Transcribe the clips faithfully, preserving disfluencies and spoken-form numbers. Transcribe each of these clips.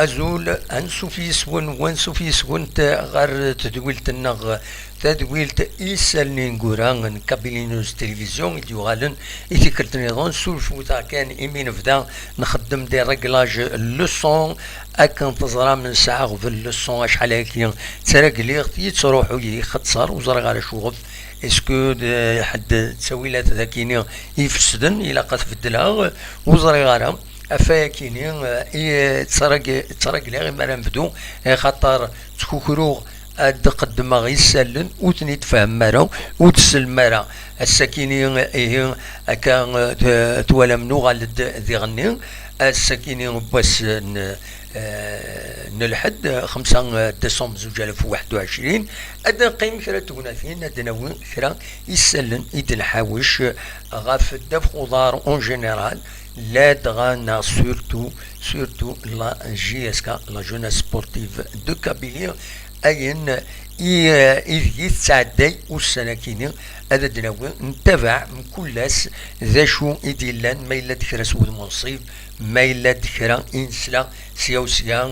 Azul, ansuf yis-wen, wansuf yis-went ɣer tedwilt-nneɣ, tadwilt Isallen Ineggura n Kabylie News Télévision i d-yuɣalen i tikkelt nniḍen. Surfut-aɣ kan imi nebda nxeddem des réglages le son, akken teẓram nesɛa aɣbel le son acḥal ayagi ttregliɣ-t, yettruḥu yixeṣṣer, ur ẓriɣ ara acuɣef. Est-ce que d ḥedd ttawilat dagini ifesden, ilaq ad t-beddleɣ, ur ẓriɣ ara. Ɣef wayakini, eh, i ttrag-, ttragliɣ imi ara nebdu, eh, xaṭer ttkukruɣ ad d-qeddmeɣ isallen, ur ten-id-fehmem ara, ur d-sellem ara. Ass-akini, ihi, akka, eh, t-, twalam nuɣal-d diɣenni. Ass-akini n wass n, eh, n lḥedd, xemsa décembre zuǧ alaf u waḥed u ɛecrin, ad neqqim kra n tegnatin, ad d-nawi kra isallen i d-nḥawec ɣef ddabex uḍar en général, ladɣa neɣ surtout, surtout la J S K, la Jeunesse Sportive de Kabylie, ayen i, ideg i tettɛedday ussan-akini, ad d-nawi, ntabaɛ mkul ass d acu i d-yellan, ma yella-d kra s wudem unṣib, ma yella-d kra i nesla sya u sya,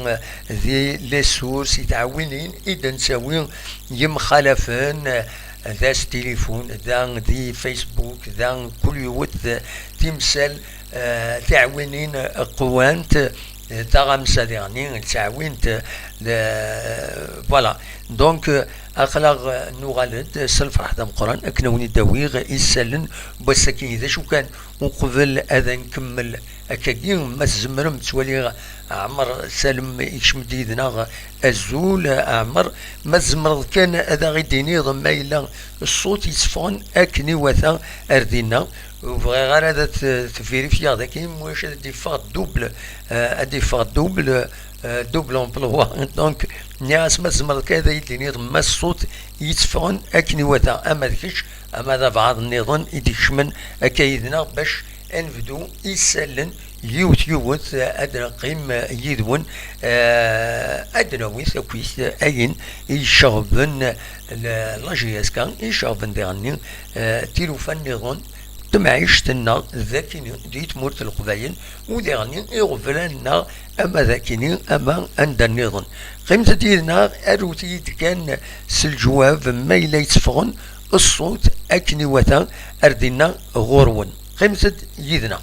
di les sources, i tɛawinin i d-nettawi yemxalafen, da s tilifun, da di Facebook, da kul yiwet timsal, eh, tiɛwinin qwant, eh, taɣamsa diɣni n tɛawint, eh, voilà. Donc, eh, aql-aɣ, eh, nuɣal-d s lferḥ d ameqqran akken a wen-id-awiɣ isallen n wass-agi. D acu kan, uqbel ad nkemmel akkagi, ma tzemrem, ttwaliɣ Ɛmer Salem ikcem-d yid-neɣ. Azul, Ɛmer, ma tzemreḍ kan ad aɣ-id-tiniḍ ma yella ṣṣut yetteffɣen akken iwata ar dinna. Ur bɣiɣ ara ad t-, tvirifyeɣ dagi, mulac ad d-iffeɣ double, eh, ad d-iffeɣ double, eh, double emploi. Donc, nniɣ-as ma tzemreḍ kan ad iyi-d-tiniḍ ma ṣṣut yetteffɣen akken iwata, ama d kečč, ama d abɛaḍ nniḍen i d-ikecmen akka yid-neɣ, bac ad nebdu isallen yiwet yiwet, eh, ad neqqim, eh, yid-wen, eh, ad d-nawi takit, eh, ayen i iceɣben la, la J S K, i iceɣben diɣenni, eh, tilufa nniḍen, temɛict-nneɣ d akini di tmurt n Leqbayel, u diɣenni iɣeblan-nneɣ ama d akini ama anda nniḍen. Qqimet-d yid-neɣ, arut-iyi-d kan s leǧwab ma yella yetteffɣen ṣṣut akken iwata ar dinna ɣur-wen. Qqimet-d yid-neɣ.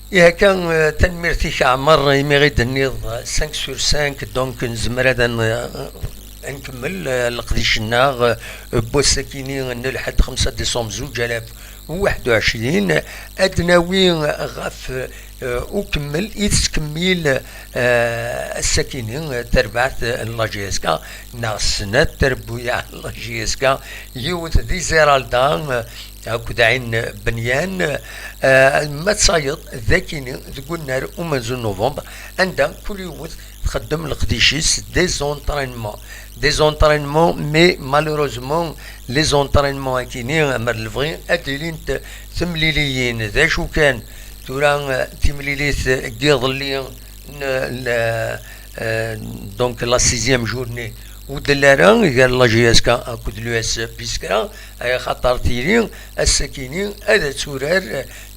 Ihi akka, eh, tanemmirt-ik a Ɛmer, imi i d-tenniḍ, eh, cinq sur cinq, donc nezmer ad n-, eh, nkemmel, eh, leqdic-nneɣ, eh, n wass-akini n lḥedd xemsa décembre zuǧ alaf u waḥed u ɛecrin, ad d-nawi ɣef, eh, ukemmel i tettkemmil, eh, ass-akini, eh, terbaɛt n la J S K, neɣ snat trebbuyaɛ n la J S K, yiwet di Ziralda, eh, akked Ɛin Benyan, eh, ma d tayeḍ d akini deg unnar umenzu n novembre, anda kul yiwet txeddem leqdic-is, des entraînements, des entraînements, mais malheureusement, les entraînements akini, mer lebɣi ad d-ilint temliliyin. D acu kan, tura, eh, timlilit n yiḍelli, n, n, eh, donc la sixième journée, ur d-telli ara gar la J S K akked l'U S Biskra, eh, xaṭer tili ass-akini ad turar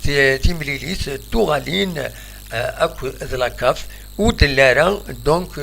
ti-, timlilit tuɣalin, eh, akked la CAF, ur d-telli ara, donc,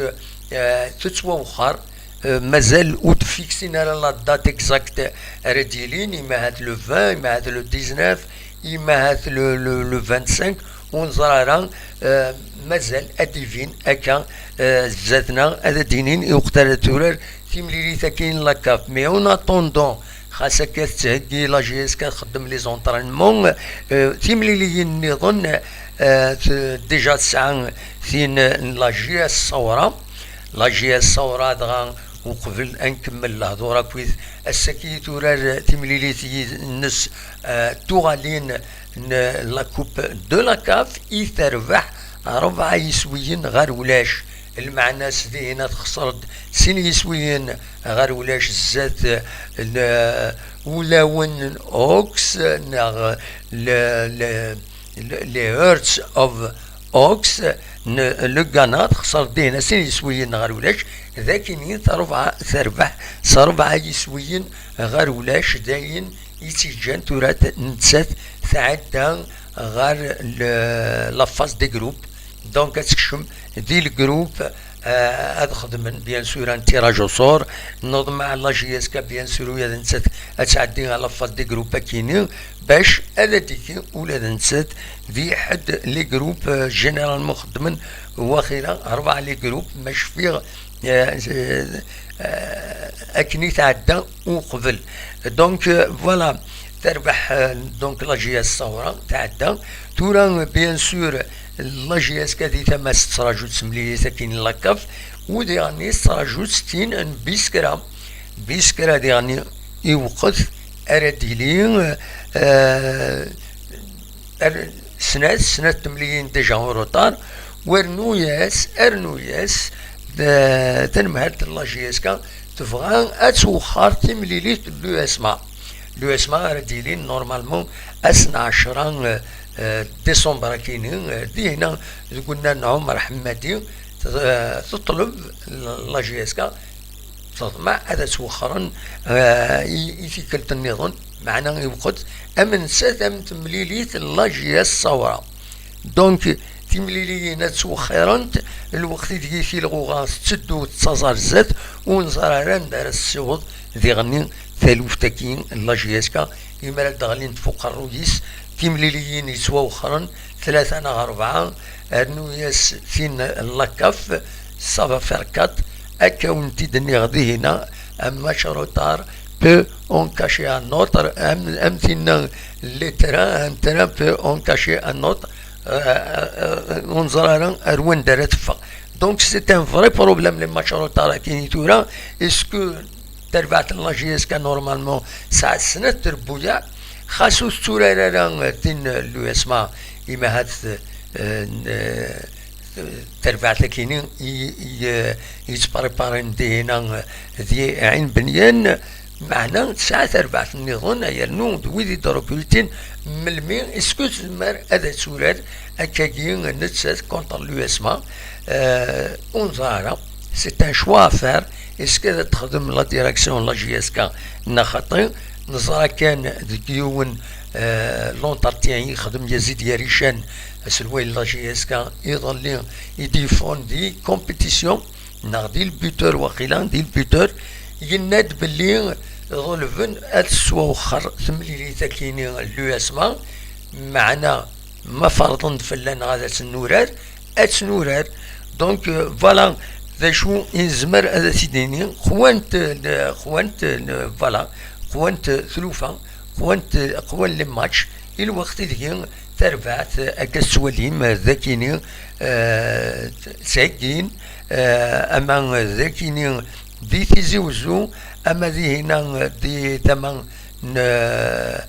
eh, tettwawexxer, eh, mazal ur d-fiksin ara la date exacte ara d-yilin, imahat le vingt, imahat le dix-neuf, imahat le, le, le vingt-cinq, ur neẓri ara, eh, mazal ad d-ibin akka, eh, zdat-neɣ, ad d-inin i weqt ara turar timlilit-agi n la CAF. Mais en attendant, xas akka tettheggi la J S K, txeddem les entraînements, eh, timliliyin nniḍen, eh, t-, déjà tesɛa tin n la J S Sawra. La J S Sawra dɣa uqbel ad nkemmel lehdur akkit. Ass-agi turar timlilit-nnes, eh, tuɣalin n la Coupe de la CAF i terbeḥ rebɛa yiswiyen ɣer ulac. Lmeɛna-s dihin ad texṣer-d sin yiswiyen ɣer ulac zdat, eh, n Ulawen Hawks neɣ le, le, le, les Hearts of Hawks n le Ghana, texṣer dihin sin yiswiyen ɣer ulac. D akini terbeḥ, terbeḥ s rebɛa yiswiyen ɣer ulac, d ayen i tt-iǧǧan tura t-, nettat tɛedda ɣer le, la phase des groupes. Donc ad tekcem di le groupe, euh, ad xedmen bien sûr un tirage au sort. Neḍmeɛ la J S K bien sûr ula d nettat ad tɛeddi ɣer la phase des groupes akini, bac ad d-tigi ula d nettat di ḥedd les groupes, euh, généralement xeddmen waxila rebɛa les groupes, ma cfiɣ, euh, euh, akken i tɛedda uqbel. Donc, euh, voilà, terbeḥ, euh, donc la J S Sawra tɛedda. Tura, euh, bien sûr, la J S K di tama-s tettraǧu-tt temlilit akkin n la CAF, u diɣen tettraǧu-tt tin n Biskra. Biskra diɣen iwqet ara d-yili, euh, ar-, snat, snat temlilin déjà en retard, u rnu-yas, rnu-yas, d-, tanemhalt n la J S K tebɣa ad twexxer timlilit n l'U S M A. L'U S M A ara d-yilin normalement ass n ɛecra, euh, euh, décembre akini, euh, dihna deg unnar n Ɛumer Ḥemmadi, t-, euh, teṭleb la J S K teḍmeɛ ad tt-wexxren, eh, i, i tikkelt nniḍen, meɛna iwqet am nettat am temlilit n la J S Sawra. Donc, timliliyin ad ttwexxirent, lweqt ideg i tilɣuɣa tetteddu tettaẓ ar zdat, ur nẓer ara anda ara tessiweḍ diɣenni taluft-agi n la J S K, imi ara d-ɣlint f uqerruy-is timliliyin yettwawexxren, tlata neɣ rebɛa, rnu-yas tin n la CAF, ça va faire quatre, akka wen-t-id-nniɣ dihina, un match retard peut en cacher un autre, am, am tinna le train, un train peut en cacher un autre, euh, euh, euh, ur neẓri ara ar wanda ara teffeɣ. Donc c'est un vrai problème les matchs retards akini tura. Est-ce que terbaɛt n la J S K normalement tesɛa snat trebbuyaɛ, xas ur tetturar ara tin n l'U S M A, imi ahat, euh, n-, euh, terbaɛt akini i, i, euh, yettpreparen dihina, euh, di Ɛin Benyan, meɛna tesɛa terbaɛt nniḍen, yernu d wid i d-rekrutin melmi, est-ce que tezmer ad turar akkagi nettat contre l'U S M A? Euh, ur neẓri ara. C'est un choix à faire. Est-ce que ad texdem la direction n la J S K neɣ xaṭi? Neẓra kan deg yiwen, euh, l'entretien i yexdem Yazid Yarican, aselway n la J S K, iḍelli i d-yeffɣen di compétition, neɣ di le buteur waqila, di le buteur, yenna-d belli ḍelben ad tettwawexxer temlilit akini n l'U S M A, meɛna ma ferḍen-d fell-aneɣ ad tt-nurar, ad tt-nurar. Donc, euh, voilà, d acu i nezmer ad t-id-nini, qwant, euh, qwant, euh, voilà, qwant tlufa, qwant, qwan les matchs, i lweqt ideg tarbaɛt, euh, akka tettwalim, euh, d akini, euh, tt-, ttheggin, euh, ama d akini di Tizi Wezzu, ama dihina, euh, di tama n, euh,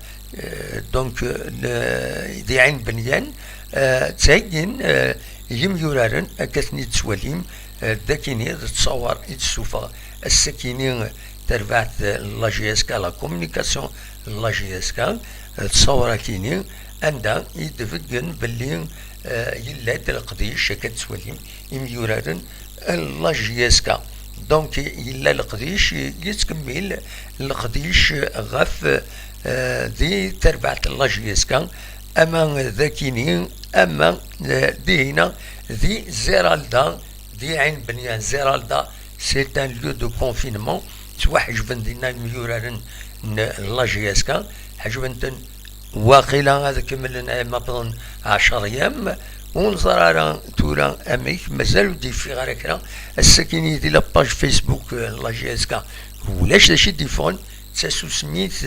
euh, donc, euh, n-, di Ɛin Benyan, euh, ttheggin, euh, yimyuraren, akka ten-id-tettwalim, euh, d akini d ttṣawar i d-tessufeɣ ass-akini, euh, tarbaɛt, euh, n la J S K, la communication n la J S K, euh, d ttṣawar akini, anda i d-tbeggen belli, euh, yella-d leqdic, akka tettwalim, imyuraren n la J S K. Donc, yella leqdic, yettkemmil leqdic ɣef, euh, di terbaɛt n la J S K, ama d akini, ama, euh, dihina, di Zeralda, di Ɛin Benyan. Zeralda, c'est un lieu de confinement. Ttwaḥejben dinna imyuraren n la J S K, ḥejben-ten waqila ad kemmlen ay ma wwḍen ɛecra yam, ur neẓri ara tura amek, mazal ur d-yeffiɣ ara kra. Ass-akini di la page Facebook, euh, n la J S K, ulac d acu i d-yeffɣen, d tasusmit,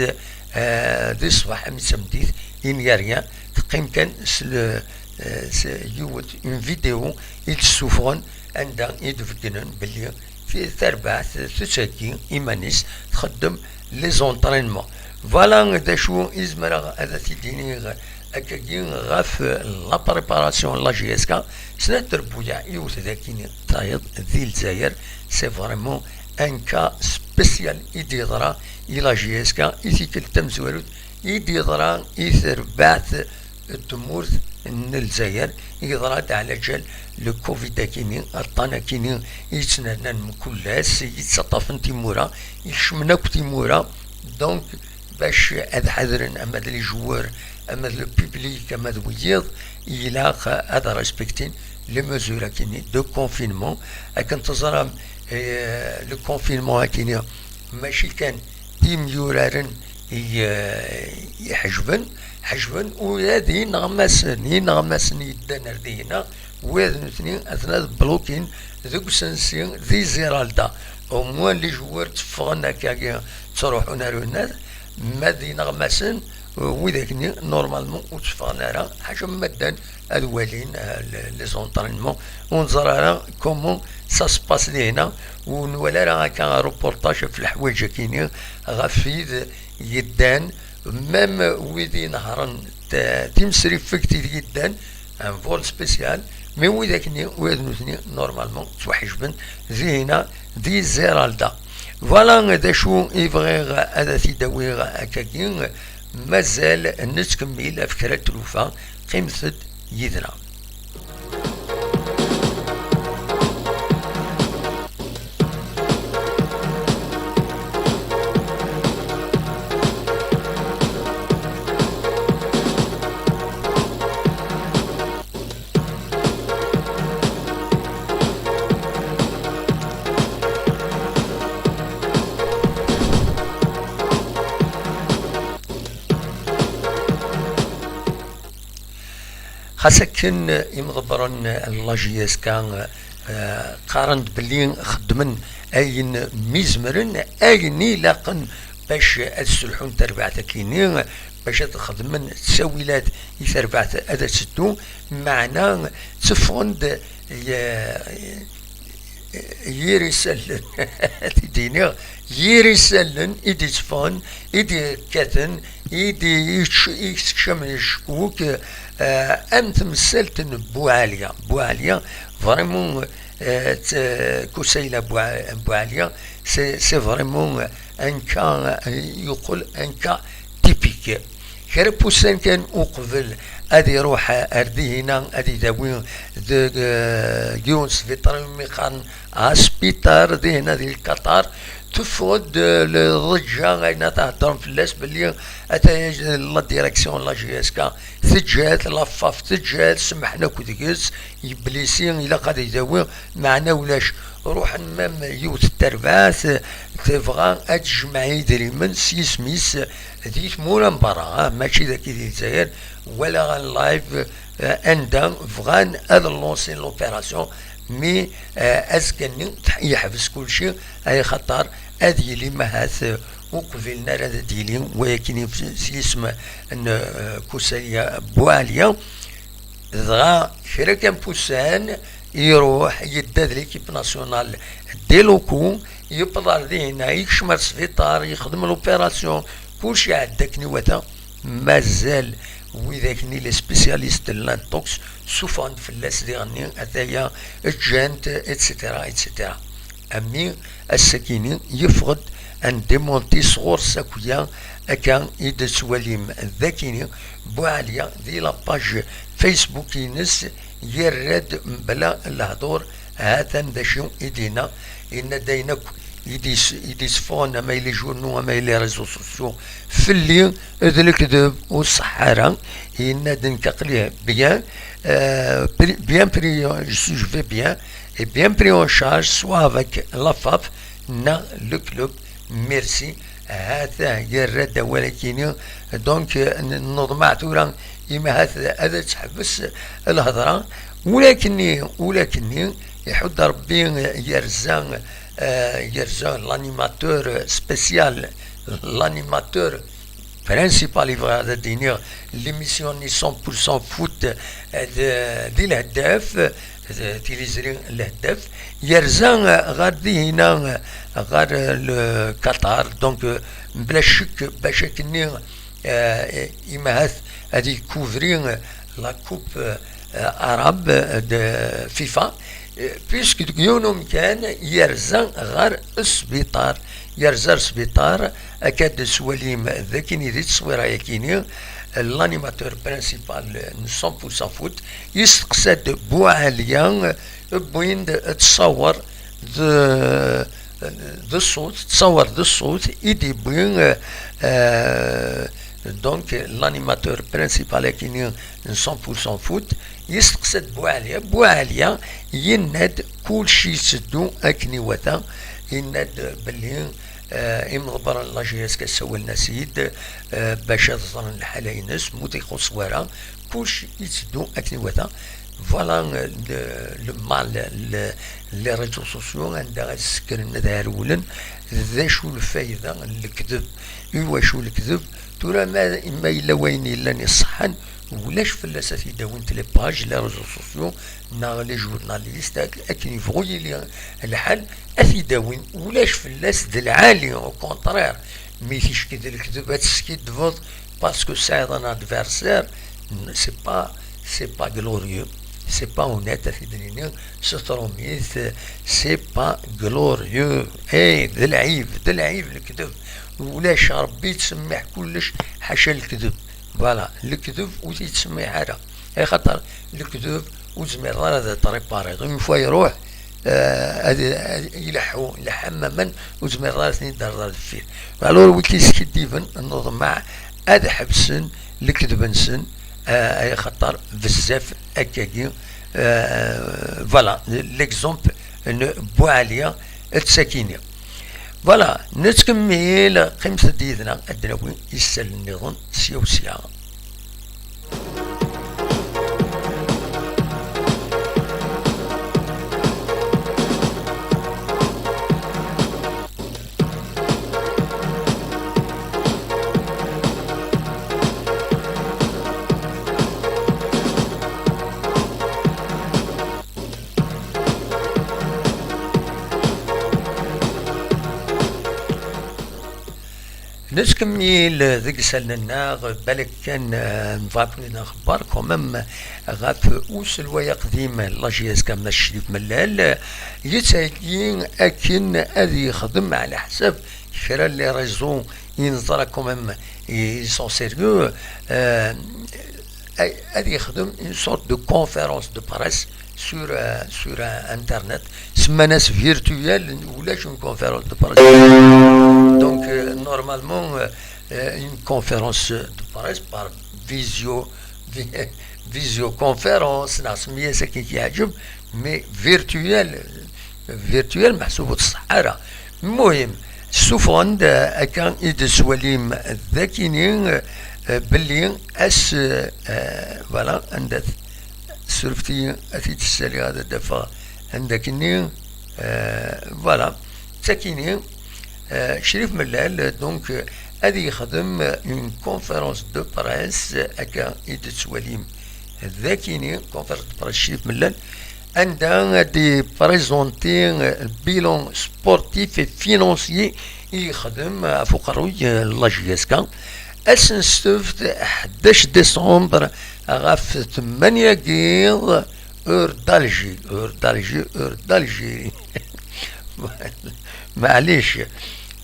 euh, di ṣṣbeḥ am tameddit, il n'y a rien, teqqim kan s le, euh, s yiwet, une vidéo i d-ssufɣen, anda i d-beggnen belli t-, tarbaɛt tettheggi iman-is, txeddem les entraînements. Voilà d acu i zemreɣ ad t-id-iniɣ akkagi ɣef la préparation n la J S K. Snat trebbuyaɛ yiwet dagi tayeḍ di Lezzayer, c'est vraiment un cas spécial i d-yeḍra i la J S K i tikkelt tamezwarut i d-yeḍra i terbaɛt n tmurt n Lezzayer, yeḍra-d ɛla ǧal le covid akini, aṭṭan akini i yettnernan mkul ass, i yettaṭṭafen timura, ikecmen akk timura. Donc, bac ad ḥadren ama d les joueurs, ama d le public, ama d wiyiḍ, ilaq ad respectin les mesures akini de confinement. Akken teẓram, eh, le confinement akini mačči kan d imyuraren i, eh, iḥejben, ḥejben ula d ineɣmasen, ineɣmasen yeddan ar dihina, wid nutni atna ad blokin deg usensi di Ziralda. Au moins les joueurs tteffɣen akkagi, ttruḥun ar unad, ma d ineɣmasen, widak-nni, normalement, ur tteffɣen ara, ḥaca ma ddan ad walin, euh, le-, les entraînements. Ur neẓri ara comment ça se passe dihina, ur nwala ara akka reportage ɣef leḥwayeǧ-akini, ɣef wid yeddan, même wid inehṛen t-, timsrifegt ideg yeddan, un vol spécial, mais widak-nni, wid nutni, normalement, ttwaḥejben dihina di Ziralda. Voilà d acu i bɣiɣ ad t-id-awiɣ akkagi. Mazal nettkemmil ɣef kra n tlufa, qqimet-d yid-neɣ. Xas akken imḍebbren n la J S K, eh, qqaren-d belli xeddmen ayen mi zemren, ayen ilaqen bac ad sselḥun tarbaɛt-akini, bac ad xedmen ttawilat i tarbaɛt ad teddu, meɛna tteffɣen-d, eh, yir isallen, ad t-id-iniɣ, yir isallen i d-itteffɣen, i d-kkaten, i d-, i d-, i d-ttekcamen cckuk, eh, am temsalt n Buɛaliya. Buɛaliya, vraiment, eh, t-, Kusayla Buɛ-, Buɛaliya, c'est, c'est vraiment un cas, eh, yeqqel un cas typique. Kra n wussan kan uqbel ad iruḥ ar dihina, ad idawi deg, eh, yiwen sbiṭar umi qqaren asbiṭar dihina di Lkaṭar, teffeɣ-d, eh, lḍeǧǧa, ayen ad theddrem fell-as belli ataya la direction n la J S K teǧǧa-t, la faf teǧǧa-t, semmḥen akk deg-s, yeblisi, ilaq ad idawi, meɛna ulac. Ruḥen même yiwet n terbaɛt tebɣa ad tejmeɛ idrimen s yisem-is di tmura n berra, ah, mačči dagi di Lezzayer, walaɣ en live, eh, anda bɣan ad lancer l'opération, mais, eh, azekka-nni yeḥbes kulci, ay xaṭer ad yili mahat, eh, ur qbilen ara ad d-yili wayakini s yisem n, eh, Kusayla Buɛaliya. Dɣa kra kan n wussan, iruḥ, yedda d l'équipe nationale des locaux, yewweḍ ar dihina, yekcem ar sbiṭar, yexdem l'opération, kulci iɛedda akken iwata. Mazal widak-nni les spécialistes de l'intox suffɣen-d fell-as diɣenni, ataya ǧǧan-t, et cetera, et cetera. Ami ass-akini yeffeɣ-d un démenti sɣur-s akya, akka i d-tettwalim dagini. Buɛaliya di la page Facebook-ines yerra-d mebla lehdur, ha-t-an d acu i d-yenna. Yenna-d ayen akk i d-is-, i d-iseffɣen, ama i les journaux, ama i les réseaux sociaux, fell-i d lekdeb, ur ṣeḥḥa ara. Yenna-d nekk aql-i bien, euh, pri-, bien pris, je suis, je vais bien, et bien pris en charge, soit avec la faf, neɣ le club. Merci. Ha-t-a yerra-d awal-akini. Donc, n-, neḍmeɛ tura imi ha-t ad teḥbes lhedra. Ulakenni, ulakenni, iḥudd Rebbi, yerza, euh, yerza l'animateur spécial, l'animateur principal, i bɣiɣ ad d-iniɣ, l'émission-nni cent pour cent foot, euh, de, di Lehdaf, euh, tiliẓri n Lehdaf, yerza ɣer dihina, ɣer le Qatar, donc, mebla ccek, bac akkenni, eh, imahat ad ikuvri la coupe, eh, arabe de FIFA, eh, puisque deg yiwen umkan yerza ɣer sbiṭar, yerza ɣer sbiṭar, akka d-teswalim d akin di tteswira-yakini, l'animateur principal n cent pour cent foot, yesteqsa-d Buɛaliya, wwin-d ttṣawer d, d ṣṣut, ttṣawer d ṣṣut i d-yewwi, eh, donc, l'animateur principal akini n cent pour cent foot, yesteqsa-d Buɛaliya. Buɛaliya yenna-d kulci yetteddu akken iwata, yenna-d belli, eh, imḍebbren n la J S K ssawalen-as-id, eh, bac ad ẓren lḥala-ines, mu t-ixuṣṣ wara, kulci yetteddu akken iwata. Voilà, euh, le, le mal, le, les réseaux sociaux, anda ad sekkren, ad rewlen, d acu lfayda n lekdeb? I wacu lekdeb? Tura ma, ma yella wayen yellan iṣeḥḥan, ulac fell-as ad t-id-awint les pages, les réseaux sociaux, neɣ les journalistes, ak-, akken yebɣu yili lḥal, ad t-id-awin, ulac fell-as d lɛali, au contraire. Mi ticki d lekdeb ad teskiddbeḍ, parce que tesɛiḍ un adversaire, c'est pas, c'est pas glorieux, c'est pas honnête, ad t-id-nini s trumit, c'est pas glorieux. Hey, d lɛib, d lɛib lekdeb. Ulac, Ṛebbi yettsemmiḥ kullec, ḥaca lekdeb. Voilà, lekdeb ur t-yettsemmiḥ ara. Axaṭer lekdeb ur tezmireḍ ara ad t-tripariḍ. Une fois iruḥ, eh, ad, ad ileḥḥu, ileḥḥu am waman, ur tezmireḍ ara ad ten-id-terreḍ ar deffir. Alors, wid yeskiddiben, neḍmeɛ ad ḥebsen lekdeb-nsen, eh, axaṭer bezzaf akkagi, eh, voilà, l'exemple n Buɛaliya d Sakini. Voilà, nettkemmil, qqimet-d yid-neɣ ad d-nawi isalen nniḍen sya u sya. Nettkemmil deg isallen-nneɣ, balak kan, eh, nebɣa ad ken-id-nxebber quand même ɣef uselway aqdim n la J S K Mass Crif Mellal, yettagi akken ad yexdem ɛla ḥsab kra n les réseaux i neẓra quand même, ils sont sérieux, eh, ad yexdem une sorte de conférence de presse sur, euh, sur, euh, Internet. Semman-as virtuel, ulac une conférence de presse. Donc, euh, normalement, euh, euh, une conférence de presse par visio, vi-, visioconférence, neɣ semmi-as akken i k-yeɛǧeb, mais virtuel, virtuel meḥsub ur tṣeḥḥa ara. المهم, ssufɣen-d, eh, akka i d-tettwalim d akini, eh, belli ass, eh, voilà, anda t-, ssurfet-iyi ad t-id-ssaliɣ ad d-afeɣ anda akini, eh, voilà, d takini, eh, Crif Mellal, donc, eh, ad yexdem une conférence de presse, akka i d-tettwalim d akini, conférence de presse Crif Mellal, anda ad d-yeprésenté le bilan sportif et financier i yexdem ɣef uqerruy n la J S K. Ass n ssebt, ḥdac décembre, ɣef tmanya n yiḍ, heure d'Alger, heure d'Alger, heure d'Algérie. Maɛlic.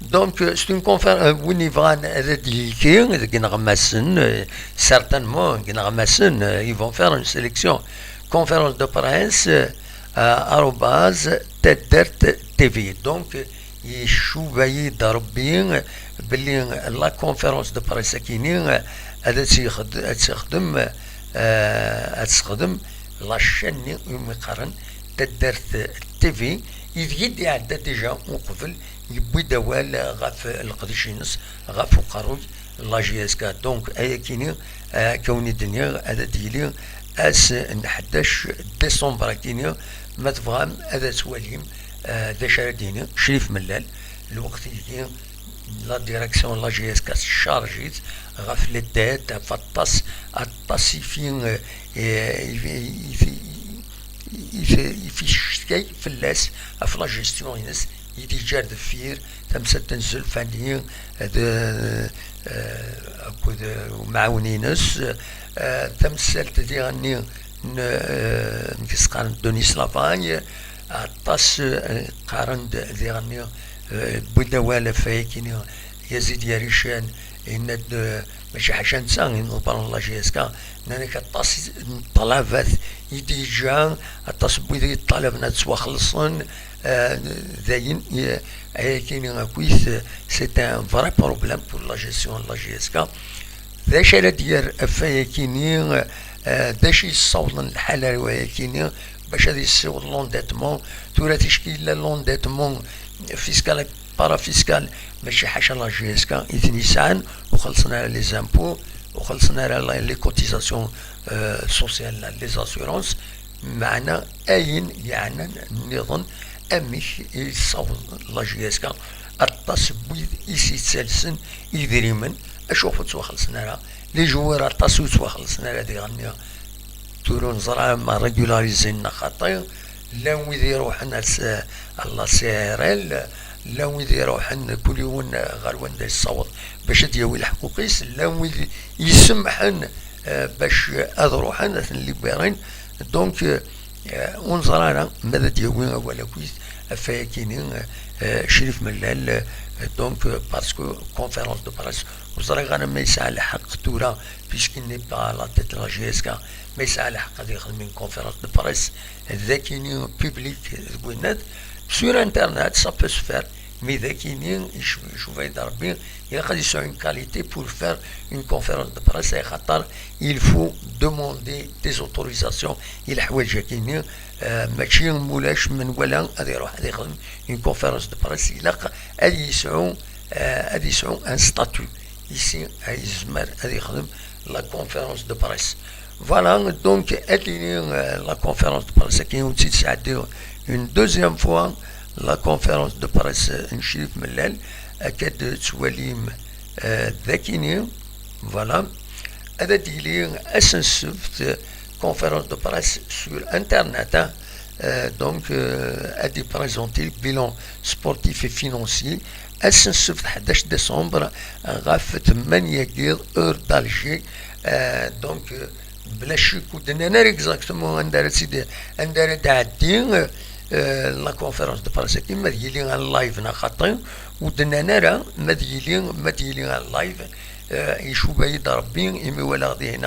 Donc, euh, c'est une conférence, euh, win yebɣan ad d-yelki deg ineɣmasen, euh, certainement, deg ineɣmasen, euh, ils vont faire une sélection. Conférence de presse, euh, arobase taddart T V. Donc, euh, icuba-yi-d Rebbi, euh, belli la conférence de presse akini, euh, ad tt-yexd-, ad tt-yexdem, euh, ad tt-texdem la chaîne-nni umi qqaren Taddart T V, ideg i d-iɛedda déjà uqbel, yewwi-d awal ɣef leqdic-ines ɣef uqerruy n la J S K. Donc, ayakini, eh, akka wen-d-nniɣ, ad d-yili ass n ḥdac décembre akini, ma tebɣam ad twalim, eh, d acu ara d-yini Crif Mellal, lweqt-agi la direction n la J S K teccarj-it ɣef les dettes, ɣef aṭas, aṭas i fi, eh, i fi, i fi, i t-, i t-, icetkay fell-as, ɣef la gestion-ines, i d-yeǧǧa ar deffir tamsalt n Zulfani d, eh, akked umɛawen-ines, eh, tamsalt diɣenni n, eh, n s-qqaren Denis Lavay, aṭas, eh, qqaren-d diɣenni, eh, wwin-d awal ɣef wayakini, Yazid Yarican, yenna-d, eh, mačči ḥaca netta i iḍebbren la J S K, nnan-ak aṭas n ṭṭlabat i d-yeǧǧa, aṭas n wid i yeṭṭalaben ad ttwaxellṣen, eh, dayen, eh, ayakini akkit, eh, c'est un vrai problème pour la gestion de la J S K. D acu ara d-yerr ɣef wayakini, eh, d acu yessawḍen lḥal ar wayakini bac ad yessiweḍ l'endettement? Tura ticki yella l'endettement fiscal, parafiscal, mačči ḥaca la J S K i ten-yesɛan, ur xellṣen ara les impôts, ur xellṣen ara la, les cotisations, euh, sociales, les assurances, meɛna ayen yeɛnan nniḍen, amek i tessaweḍ la J S K aṭas n wid i s-yettalsen idrimen, acuɣef ur ttwaxellṣen ara? Les joueurs aṭas ur ttwaxellṣen ara diɣenni. Tura ur neẓra ma régulariser neɣ xaṭi. Llan wid iruḥen ar s-, ar la C R L, llan wid iruḥen kul yiwen ɣer wanda yessaweḍ bac ad d-yawi leḥquq-is, llan wid isemmḥen, eh, bac ad ruḥen, ad ten-libérin. Donc, eh, ur neẓra ara ma ad d-yawi awal akkit ɣef wayakini, eh, Crif Mellal, eh, donc, eh, parce que conférence de presse, ur ẓriɣ ara ma yesɛa lḥeqq tura, puisqu'il n'est pas à la tête de la J S K, ma yesɛa lḥeqq ad yexdem une conférence de presse d akini public deg winnat, sur internet, ça peut se faire. Mi d akini, icu-, icuba-yi-d Rebbi, ilaq ad yesɛu une qualité pour faire une conférence de presse, axaṭer il faut demander des autorisations i leḥwayeǧ-akini, eh, mačči mulac menwala ad iruḥ ad yexdem une conférence de presse, ilaq ad yesɛu, eh, ad yesɛu un statut. Ici ay yezmer ad yexdem la conférence de presse. Voilà, donc, ad tili, euh, la conférence de presse, akken ur tt-id-sɛeddiɣ une deuxième fois, la conférence de presse, euh, n Crif Mellal, akka d-tettwalim, euh, d akini, voilà. Ad d-yili ass n ssebt, euh, conférence de presse sur Internet, hein. Euh, donc, euh, ad d-iprezenti le bilan sportif et financier ass n ssebt ḥdac décembre ɣef tmanya n yiḍ, heure d'Alger. Euh, donc, euh, bla ccek ur d-nnan ara exactement anda ara tt-id-, anda ara d-tɛeddi, euh, la conférence de presse-agi, ma ad yili en live neɣ xaṭi, ur d-nnan ara ma ad yili, ma ad yili en live. Euh, icuba-yi-d Rebbi imi walaɣ dihin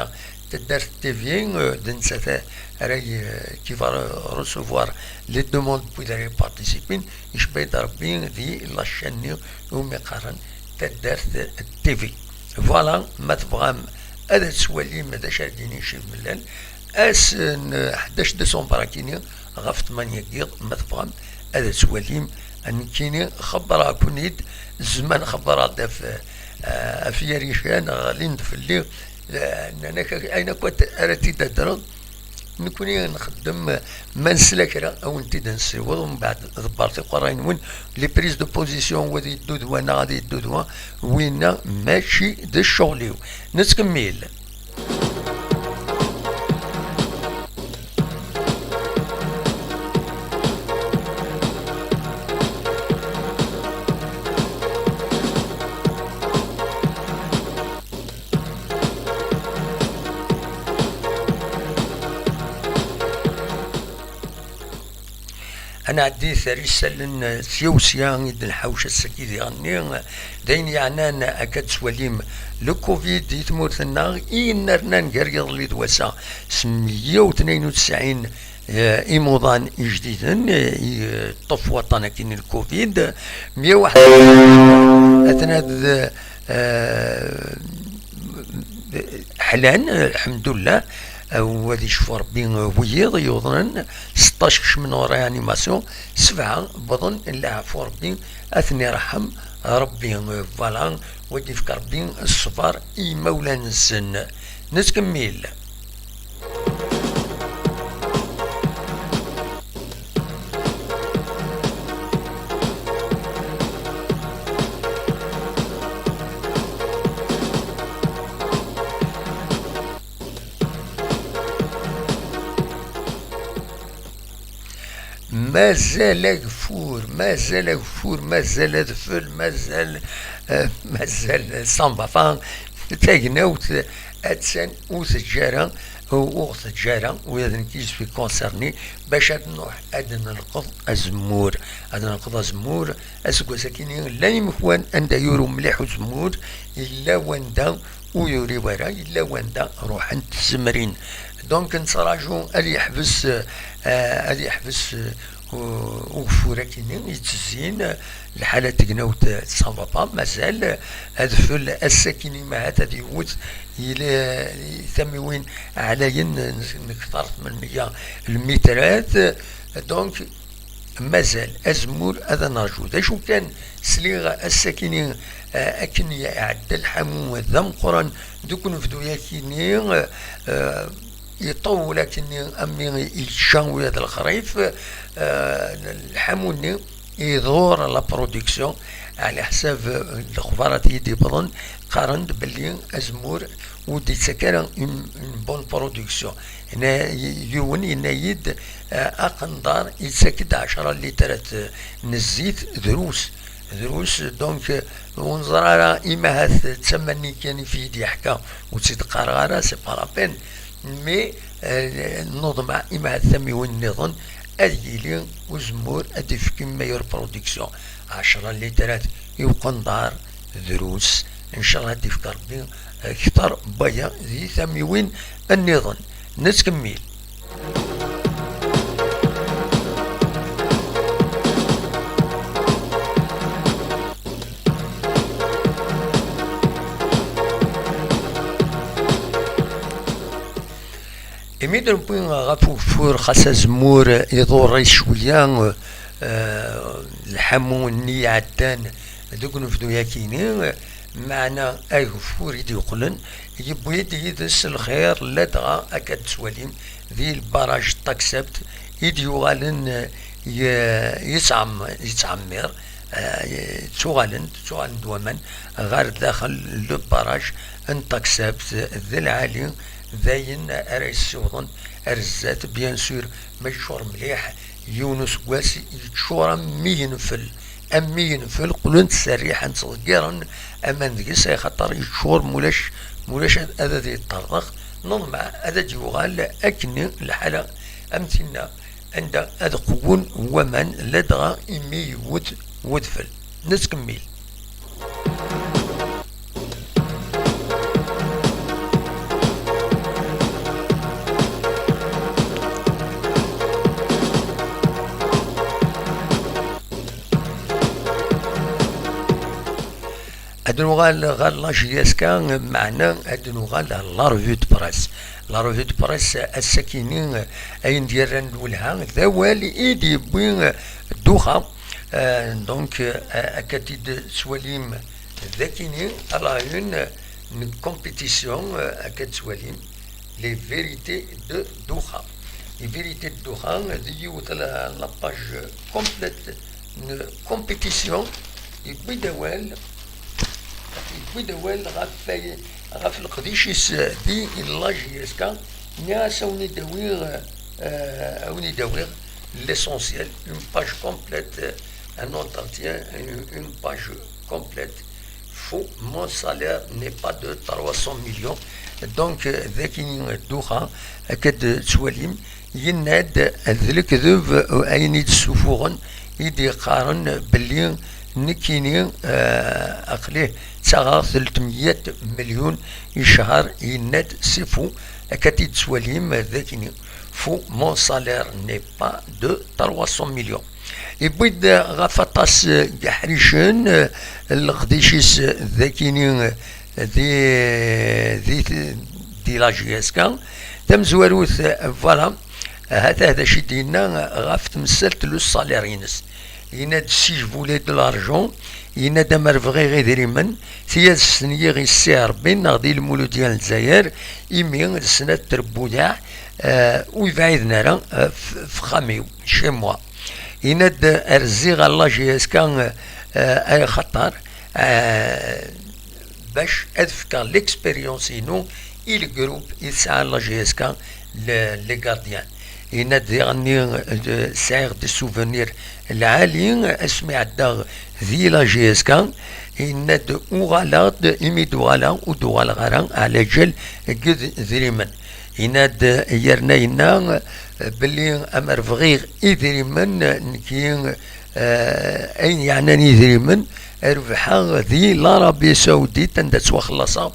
taddart T V, euh, d nettat ara y-, qui va re-, recevoir les demandes n wid ara yparticipin, icebba-yi-d Rebbi di la chaîne-nni umi qqaren taddart T V. Voilà, ma tebɣam ad twalim d acu ara d-yini Crif Mellal, ass n ḥdac décembre akini, ɣef tmanya n yiḍ, ma tebɣam ad twalim, nekkini xebbreɣ-ken-id, zzman xebbreɣ-d ɣef, eh, ɣef Yarican, ɣlin-d fell-i, eh, nnan-ak ayen akk ara t-id-adreḍ. Nekkni nxeddem, ma nesla kra, ad wen-t-id-nessiweḍ, mbeɛd ḍebbret iqerray-nwen, les prises de position, wa ad yeddu d wa neɣ ad yeddu d wa, winna mačči d ccɣel-iw. Nettkemmil. Ad nɛeddi ar yisallen sya u sya i d-nḥawec ass-agi diɣenni, d ayen yeɛnan akka d-twalim le covid di tmurt-nneɣ, i yennernan gar yiḍelli d wass-a s meyya u tnayen u tesɛin, eh, imuḍan ijdiden, eh, i, eh, ṭṭef waṭṭan akkin n le covid, meyya u waḥed, atnad, eh, ḥlan, lḥemdullah, eh, u ad icfu Rebbi, eh, wiyiḍ yuḍnen, seṭṭac kecmen en réanimation, sebɛa wwḍen, leɛfu Rebbi, ad ten-iṛḥem Rebbi, eh, voilà, u ad yefk Rebbi ṣṣber i yimawlan-nsen. Nettkemmil. Mazal ageffur, mazal ageffur, mazal adfel, mazal, eh, mazal ça ne va pas. Tagnawt attan ur teǧǧi ara, ur ɣ-teǧǧi ara, ula d nekk je suis concerné, bac ad nruḥ ad d-nelqeḍ azemmur. Ad d-nelqeḍ azemmur, aseggas-akini, la imekwan anda yuru mliḥ uzemmur, yella wanda ur yuriw ara, yella wanda ruḥent tzemrin. Donc, nettraǧu ad yeḥbes, eh, ad yeḥbes, eh, u-, ugeffur-akini yettezzin, eh, lḥala n tegnawt, eh, ça ne va pas, mazal, eh, adfel ass-akini mahat ad yewwet yili, eh, tamiwin ɛlayen n, n kter n tmenmeyya lmitrat. Donc, mazal azemmur ad nerǧu. D acu kan, sliɣ ass-akini, eh, akken iɛedda lḥamu d ameqqran deg unebdu-yakini, eh, iṭewwel akkenni, am mi yečča ula d lexrif, eh, lḥamu-nni iḍur la production, ɛla ḥsab, eh, lexbarat i d-yewwḍen, qqaren-d belli azemmur ur d-yettak ara une, une bonne production. Yenna-, yiwen yenna-yi-d, eh, aqendar yettak-d ɛecra litrat, eh, n zzit drus. Drus, donc, eh, ur neẓri ara, imahat d tamanni kan i fi d-yeḥka, ur tt-id-qqareɣ ara, c'est pas la peine. Mais, eh, nuḍmeɛ imahat tamiwin nniḍen ad yili uzemmur ad d-ifk une meilleure production. Ɛecra litrat i uqendar, drus. Ncallah ad d-ifk Rebbi, eh, kter n waya di tamiwin nniḍen. Nettkemmil. Imi d-newwi ɣef ugeffur, xas azemmur iḍurr-it cwiya, eh, lḥamu-nni iɛeddan deg unebdu-yakini, meɛna ageffur i d-yeqqlen yewwi-d yid-s lxir, ladɣa akka d-tettwalim di lbaraj n Taksabt i d-yuɣalen, eh, ye-, yettɛem-, yettɛemmir, eh, ttuɣalen, ttuɣalen-d waman ɣer daxel le barrage n Taksabt d lɛali, d ayen ara yessiwḍen ar zdat, bien sûr, ma yeččur mliḥ yiwen useggas, yeččur am mi yenfel, am mi yenfel, qqlen-d serriḥen, ttḍeggiren aman deg-s, axaṭer yeččur, mulac, mulac ad, ad, ad yeṭṭerḍeq. Neḍmeɛ ad d-yuɣal akkenni lḥala am tinna, anda ad qewwen waman, ladɣa imi yewwet wedfel. Nettkemmil. Ad nuɣal ɣer la J S K, meɛna ad nuɣal ɣer la revue de presse. La revue de presse, ass-akini, ayen d-yerran lwelha, d awal i d-yewwi dduxa. Euh, donc, euh, akka d-tettwalim d akini, à la une, une compétition, euh, akka d-tettwalim, les vérités de Doha. Les vérités de Doha, d yiwet la, la page complète, une compétition, yewwi-d awal, yewwi-d awal ɣef, ɣef leqdic-is di la J S K, nniɣ-as a wen-id-awiɣ, euh, a wen-id-awiɣ l'essentiel, une page complète, un entretien, une, une page complète. Faux, mon salaire n'est pas de trois cents millions. Donc, euh, d akini Doha, akka d-tettwalim, yenna-d d lekdeb, euh, ayen i d-ssufuɣen, i d-yeqqaren belli nekkini, euh, aql-i ttaɣeɣ telt meyya milyun i ccher, yenna-d c'est faux, akka d-tettwalim d akini. Faux, mon salaire n'est pas de trois cents millions. Yewwi-d ɣef aṭas n yiḥricen, eh, leqdic-is d akini, eh, di, di, di la J S K. Tamezwarut, eh, voilà, hata d acu i d-yenna ɣef temsalt n usalaire-ines. Yenna-d: "Si je voulais de l'argent", yenna-d, "amer bɣiɣ idrimen, tiyazest n yiɣ yessiɛ Rebbi neɣ di Lmuludya n Lezzayer, imi d snat trebbuyaɛ, eh, ur yebɛiden ara, eh, f-, f uxxam-iw, chez moi." Yenna-d: "Rziɣ ɣer la J S K, eh, ay axaṭer, eh, bac ad fkeɣ l'expérience-inu i le groupe i tesɛa la J S K, le, les gardiens." Yenna-d diɣenni, eh, sɛiɣ-d souvenir lɛali asmi ɛeddaɣ di la J S K. Yenna-d uɣaleɣ-d, imi d-uɣaleɣ ur d-uɣaleɣ ara ɛlaǧal deg idrimen. Yenna-d, yerna yenna, eh, belli amer bɣiɣ idrimen, eh, nekki, eh, ayen yeɛnan idrimen, rebḥeɣ di l'Arabie Saoudite anda ttwaxellaṣeɣ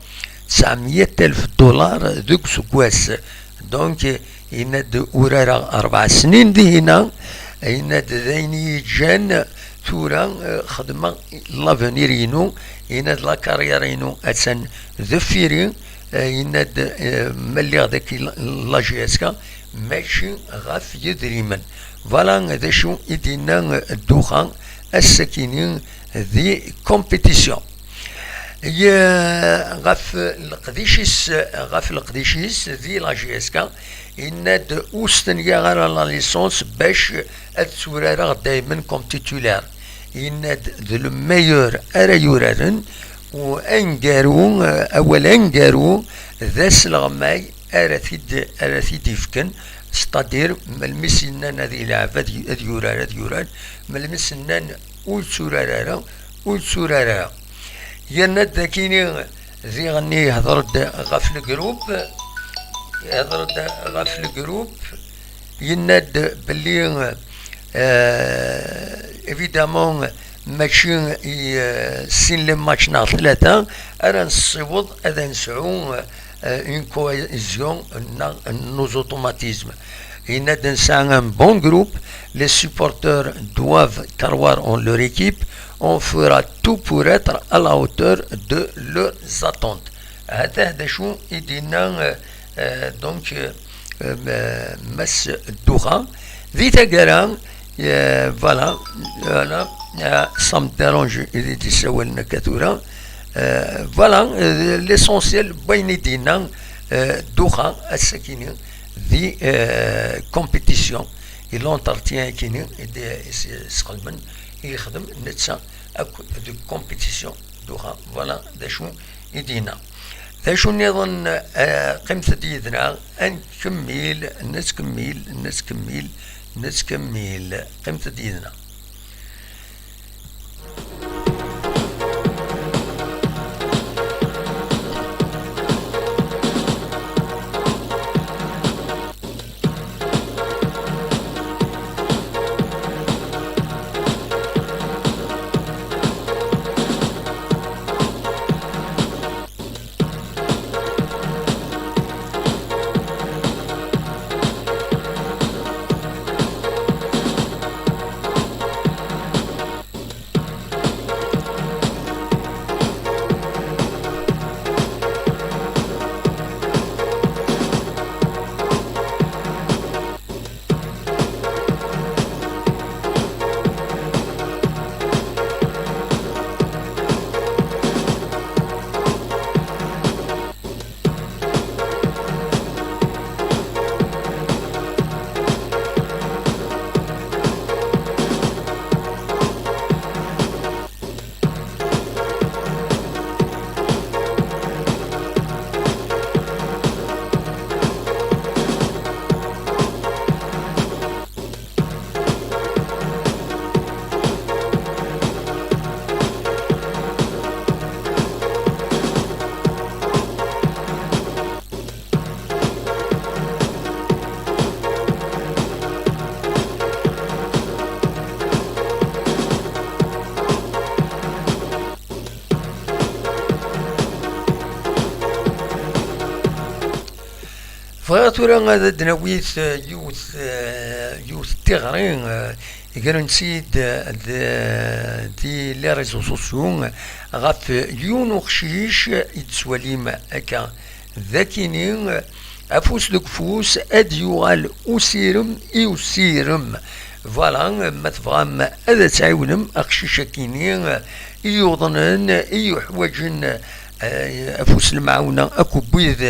tesɛemya alef dollar deg useggas. Donc, yenna-d urareɣ rebɛa snin dihina, yenna-d d ayen i yi-ǧǧan tura, eh, xedmeɣ l'avenir-inu, yenna-d la carrière-inu attan deffir-i, eh, yenna-d, eh, ma lliɣ dagi la J S K, mačči ɣef yedrimen. Voilà d acu i d-yenna, eh, Ddukxa ass-akini di compétition. Ye-, ɣef leqdic-is, ɣef leqdic-is di la J S K, yenna-d ur stenyaɣ ara la licence bac ad tturareɣ daymen comme titulaire. Yenna-d d le meilleur ara yuraren, u aneggaru, awal aneggaru d asleɣmay ara t-id, ara t-id-ifken, c'est-à-dire melmi s-nnan ad yelɛeb, ad y-, ad yurar, ad yurar, melmi s-nnan ur tturar ara, ur tturar ara. Yerna-d akini diɣenni yehder-d ɣef le groupe, yehder-d ɣef le groupe, yenna-d belli, euh, évidemment, mačči i, euh, sin les matchs neɣ tlata ara nessiweḍ ad nesɛu, euh, une cohésion neɣ nos automatismes. Yenna-d nesɛa un bon groupe, les supporters doivent croire en leur équipe, on fera tout pour être à la hauteur de leurs attentes. Hata d acu i d-yenna, euh, euh, donc, euh, euh, Mass Ddukxa. Di taggara, euh, voilà, voilà, euh, ça me dérange, i d-issawalen akka tura. Euh, voilà, euh, l'essentiel, wayen i d-yenna, euh, Ddukxa, ass-akini, di, euh, compétition, i l'entretien akini, i d-, i s-, sxedmen, i yexdem netta akk deg compétition Ddukxa. Voilà d acu i d-yenna. D acu nniḍen, eh, qqimet-d yid-neɣ, ad nkemmel, nettkemmil, nettkemmil, nettkemmil. Qqimet-d yid-neɣ. Bɣiɣ tura ad d-nawi, eh, yiwet, eh, yiwet n tiɣri, eh, gren-tt-id, eh, d-, di les réseaux sociaux, eh, ɣef yiwen uqcic i d-tettwalim akka d akini, eh, afus deg ufus ad yuɣal usirem i usirem. Voilà, ma tebɣam ad tɛiwnem aqcic akini i yuḍnen, i yuḥwaǧen, eh, afus n lemɛawna akk n wid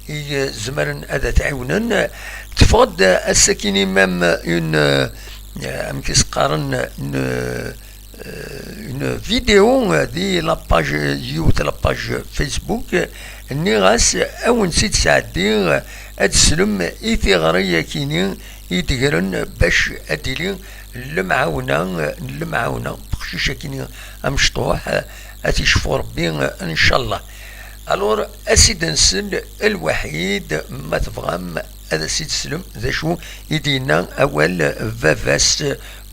i zemren ad t-ɛiwnen. Teffeɣ-d ass-akini même une, eh, amek i s-qqaren, une, eh, une vidéo, eh, di la page, yiwet la page Facebook, eh, nniɣ-as, ad wen-tt-id-sɛeddiɣ, eh, ad teslem i tiɣri-yakini i d-gren bac ad d-tili lemɛawna, lemɛawna, beqcic akini amecṭuḥ, ad t-icfu Rebbi, ncallah. Alors, ad s-id-nsel lwaḥid, ma tebɣam, ad as-id-teslem d acu i d-yenna awal baba-s,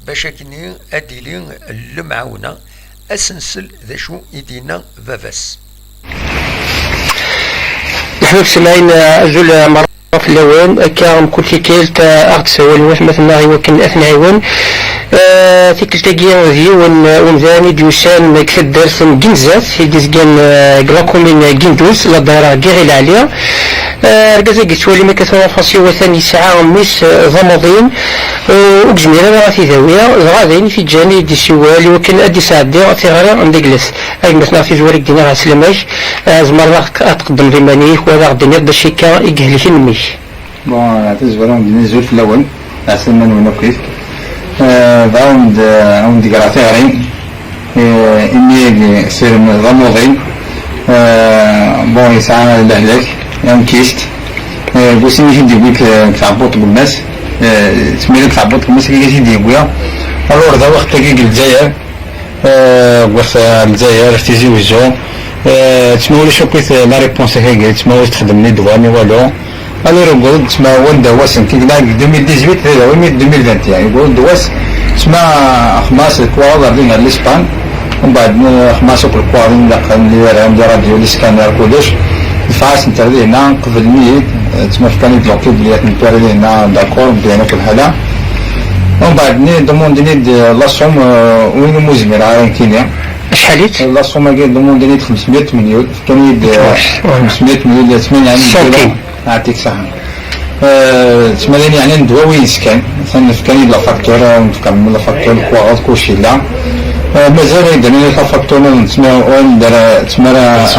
bac akini ad d-tili lemɛawna. Ad s-nsel d acu i d-yenna baba-s. Leḥbab semɛin, azul merra fell-awen, akka mkul tikkelt, eh, aɣ-d-sawalen watmaten-nneɣ i wakken ad ten-nɛiwen. Eh, tikkelt-agi d yiwen, eh, umdan i d-yusan deg taddart n Genzat, i d-izgan, eh, deg la commune n Gendous, la daïra n Guéry Lali. Eh, argaz-agi tettwalim akka tura en face-iw atan yesɛa mmi-s, eh, d amuḍin, eh, ur yezmir ara ad t-idawi, dɣa d ayen i t-iǧǧan i d-isiwel i wakken ad d-isɛeddi tiɣri n Deglet. A gma-tneɣ tizwara i k-d-iniɣ ɛeslama-k, eh, tzemreḍ ad ɣ-, ad tqeddmeḍ iman-ik, u ad aɣ-d-tiniḍ d acu akka i ihelken mmi-k. Bon, eh, tazwara n d-nini azul fell-awen, ɛeslama-nwen akk. Eh, d awen-d, awen-d-greɣ tiɣri, eh, imi-agi sirem d amuḍin, eh, bon, yesɛa lehlak, amkist, eh, deg wasmi i t-id-yewwi deg tɛebbuḍt n gma-s, eh, tmira deg tɛebbuḍt n gma-s i t-id-yewwi, alors d awaxeṭ-agi deg Lezzayer, Eh, wwet, eh, Lezzayer, Tizi Wezzu. Eh, tma ulac akk la réponse-agi, tma ur texdem ni douane ni walu. Alors, uguḍ, tma wanda wasen, kigna deg deux mille dix-huit, d imi deux mille vingt et un. Uguḍ, d was, tma xmas lekwaɣeḍ ar din ar Lispan. Umbeɛd, eh, xmas akk lekwaɣeḍ, imdaqen, l'I R M, des radios, des scanners, kullec. Dfeɛ-asent ar dihna, qeblen-iyi-d, eh, tma fkan-iyi-d l'ok belli ad tent-waliɣ dihna, d'accord, mebla akk lḥala. Umbeɛd-nni, demandent-iyi-d, eh, la somme, eh, win umi ur zmireɣ ara nekkini. Acḥal-itt? Eh, la somme-agi, demandent-iyi-d xemsmya melyun, fkan-iyi-d, eh, xemsmya melyun, yeɛni, cent mille. Yeɛṭik ṣṣeḥḥa. Eh, ttmalen, yeɛni, ddwawi-ines kan, atan fkan-iyi-d la facture, eh, nefka la facture, lekwaɣeḍ, kulci yella. Eh, mazal ad yi-d-rren la facture-nniḍen, tma-, ur d-, tmara ad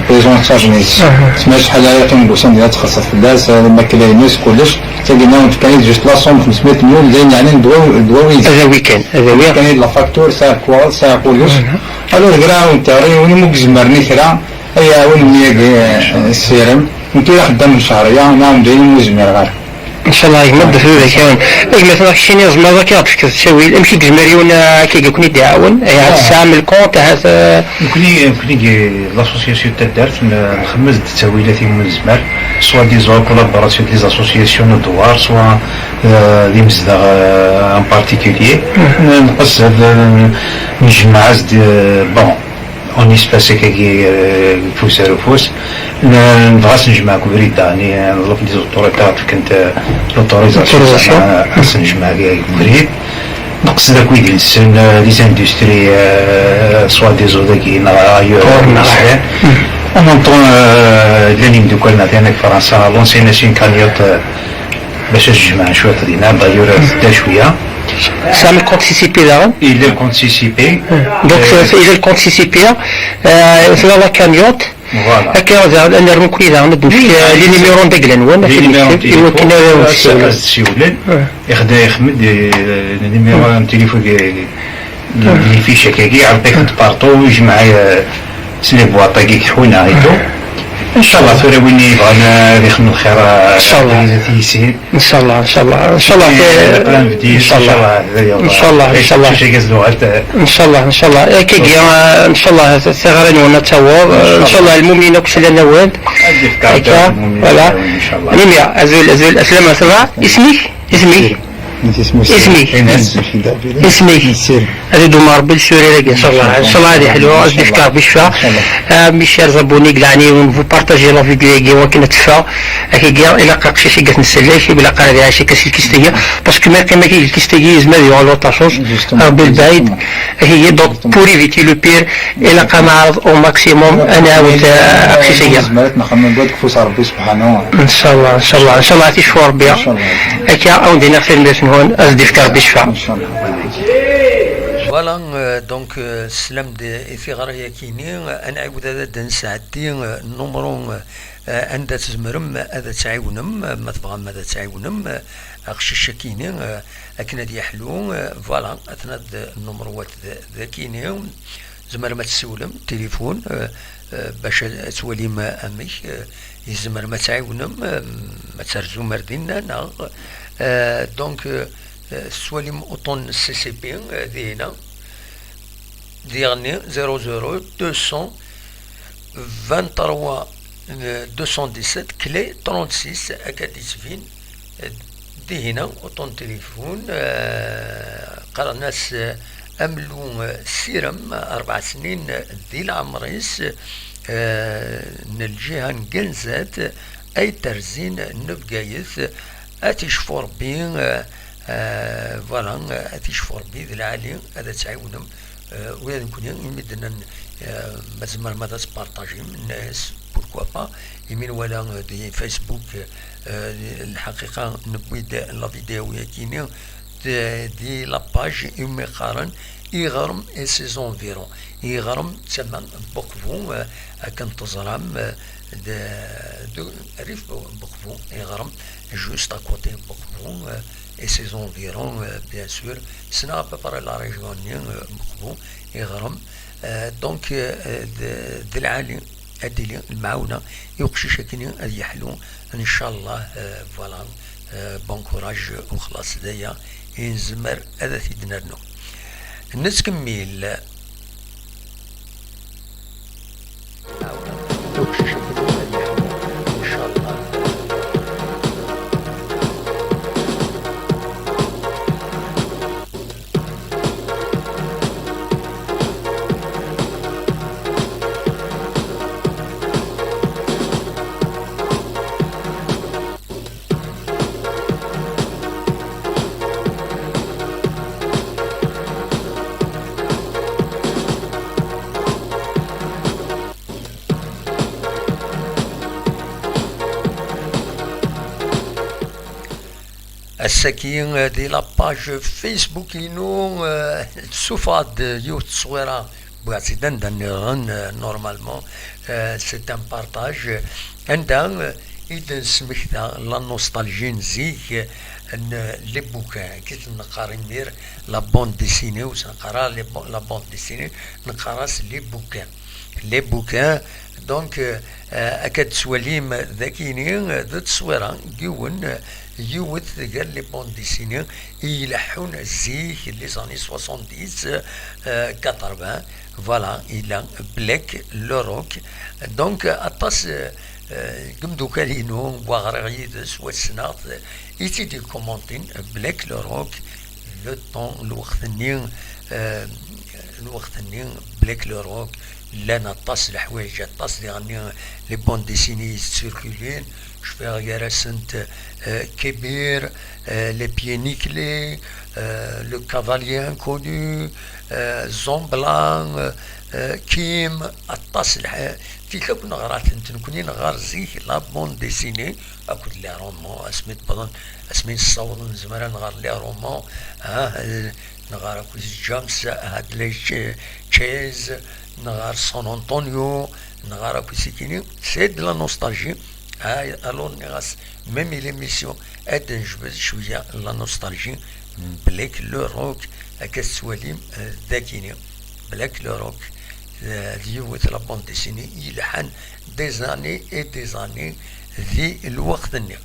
Présent chargé-nnes. Aha. Tma acḥal ara yeqqim deg ussan-nni ad txellṣeḍ fell-as, eh, lmakla-ines, kullec. Tagi-nni, tefka-yi-d juste la somme xemsmya melyun, d ayen yeɛni ddwawi, ddwawi. Adawi kan, adawi. Tefka-yi-d la facture, sɛiɣ lekwaɣeḍ, sɛiɣ kullec. Aha. Alors, gra un terri, win umi ur yezmir i kra, ad yi-iɛawen mmi-agi, eh, ssirem. Nekk d axeddam n ccehriya, nɛawed ayen umi ur zmireɣ ara. Ncallah, a gma, ddef baba-k. A gma, tura keččini tzemreḍ ad k-aɣ-d-tefkeḍ ttawil, amek i yezmer yiwen, eh, akka i ken-id-iɛawen? Ahat tesɛam lkont, ahat, eh, nekkni, nekkni deg l'association n taddart, n-, nxemmed-d ttawilat i wumi nezmer, soit des collaborations des associations n ddwar, soit, eh, d imezdaɣ, eh, en particulier. Mhm. Nqeṣṣed, eh, njemmeɛ-as-d, eh, bon, en espace akkagi, eh, ufus ar ufus. N-, nebɣa ad s-nejmeɛ deg ubrid, daɣen, eh, nḍleb des autorités ad fkent, eh, l'autorisation, l'autorisation, zeɛma, ad s-nejmeɛ deg ubrid. Neqsed akk idlisen, eh, les industries, eh, soit des eaux dagi neɣ ailleurs, en même temps, eh, llan imeddukal n Fransa, lancé-as une cagnotte, eh, bac ad jemɛen cwiṭ dinna, d'ailleurs, tedda cwiya. Tesɛam lkont C C P daɣen? Yella lkont C C P. Donc, euh, yella lkont C C P, euh, tella la cagnotte. Voilà. Akka, daɣen, ad nernu nekkni daɣen, ad d-nefk, euh, les numéros n dagla-nwen, ad t-id-nekteb, i wakken ad awen-siwlen. Ixdem, ixdem-d, euh, numéro n téléphone, euh, les fiches-agi, iɛreḍ-ak-d partout, yejmeɛ, euh, s les boîtes-agi, ḥuna, et tout. Ncallah, tura win yebɣan ad ixdem lxir, euh, ad t-yissin. Ncallah, ncallah, ncallah. Ncallah, ncallah. Ncallah, ncallah. Akkagi, euh, ncallah, tiɣri-nwen ad taweḍ. Ncallah. Ncallah, lmumnin akk slan awal. Akka, voilà. Ncallah. Mimi, azul, azul, aslama, ça va? Isem-ik? Isem-ik? Isem-ik? Isem-ik? Ad idum Rebbi lessurir-agi, ncallah. Ncallah ad iḥlu, ad d-ifk Rebbi ccfa. Ah, mes chers abonnés, deg leɛnaya-nwen, vous partagez la vidéo-agi, wakken ad teffeɣ. Akkagi, ilaq aqcic i yettsellek, ilaq ara ad iɛac akka s lkist-agi, parce que ma yeqqim akka lkist-agi, yezmer ad yuɣal d aṭacuc, Rebbi lbaɛid. Akkagi, donc, pour éviter le pire, ilaq ad neɛreḍ au maximum ad nɛawed, euh, aqcic-agi. Ncallah, ncallah, ncallah, ad t-icfu Rebbi. Akka, ad wen-d-iniɣ tanemmirt-nwen, ad d-ifk Rebbi ccfa. Voilà, euh, donc, euh, teslam-d i tiɣri-agi-nni, euh, ad nɛiwed ad d-nesɛeddi, euh, numru, euh, anda tzemrem ad tɛiwnem, euh, ma tebɣam ad tɛiwnem, euh, aqcic-agi-nni, euh, akken ad yeḥlu, euh, voilà, atna-d numru-wat d-, dagi-nni, tzemrem ad tessiwlem, tilifun, euh, euh, bac ad, ad twalim, euh, amek, euh, tzemrem ad tɛiwnem, euh, ad terzum ar dinna, neɣ, euh, Euh, donc, euh, euh, tettwalim uṭṭun n C C P, euh, dihin-a, diɣenni zéro zéro deux cent vingt-trois, euh, deux cent dix-sept, clé trente-six, akka d-yettbin, euh, dihin-a, uṭṭun n tilifun, euh, qqaren-as, euh, amlu, euh, sirem, rebɛa snin di leɛmer-is, euh, n lǧiha n Ganzat, ay terzin n Bgayet, ad t-icfu Rebbi, euh, euh, voilà, euh, ad t-icfu Rebbi d lɛali, ad t-tɛiwnem, euh, ula d nekkni, imi d-nnan, euh, ma tzemrem ad as-partajim, nenna-as, pourquoi pas, imi nwala, euh, di Facebook, euh, lḥaqiqa, newwi-d la vidéo-yagi-ni, di, di la page iwumi qqaren Iɣrem et ses environs. Iɣrem d tama n Beqbu, euh, akken teẓram, euh, de, de, rrif Beqbu, Iɣrem, juste à côté Beqbu, euh, et ses environs, euh, bien sûr. Ssneɣ à peu près la région-nni, euh, Beqbu, Iɣrem. Euh, donc, euh, d, d lɛali ad d-tili lemɛawna i uqcic akkenni ad yeḥlu, ncallah, euh, voilà, euh, bon courage, u xlaṣ d aya i nezmer ad t-id-nernu. Nettkemmil. Ass-agi, euh, di la page Facebook-inu, euh, tessufeɣ-d yiwet n tteswira, wwiɣ-tt-id anda nniḍen, euh, normalement, euh, c'est un partage, anda, euh, i d-nesmekta la nostalgie n zik, euh, n les bouquins, kif neqqar imir la bande dessinée, ur s-neqqar ara les bo-, la bande dessinée, neqqar-as les bouquins. Les bouquins, donc, euh, euh, akka d-tettwalim dagini, euh, d tteswira n yiwen, euh, yiwet gar les bandes dessinées i ileḥḥun zik, les années soixante-dix, euh, quatre-vingts, voilà, yella Black Lorock. Donc, euh, aṭas, euh, euh, n yimeddukal-inu, wa ɣriɣ yid-s, wa ssneɣ-t, i tt-id-ikumantin, Black Lorock, le temps, lweqt-nni, euh, lweqt-nni, Black Lorock, llan aṭas n leḥwayeǧ, aṭas diɣenni, les bandes dessinées yettcirculin, cfiɣ gar-asent, euh, Kébir, euh, les Pieds Nickelés, euh, le Cavalier Inconnu, euh, Zambla, euh, euh, Kim, aṭas n leḥ-, tilla akk neɣra-tent nekkni, neɣɣar zik la bande dessinée, akked les romans, asmi d-wwḍen, asmi nessaweḍ nezmer ad nɣer les romans, ah, euh, neɣɣar akked James Hadley Ch-, Chase, neɣɣar San Antonio, neɣɣar akked sikini, c'est de la nostalgie. Ah, alors nniɣ-as, même i l'émission, ad d-nejbed cwiya la nostalgie, Black Lorock, akka tettwalim, euh, dagini. Black Lorock, euh, d yiwet la bande dessinée yelḥan des années et des années di lweqt-nni.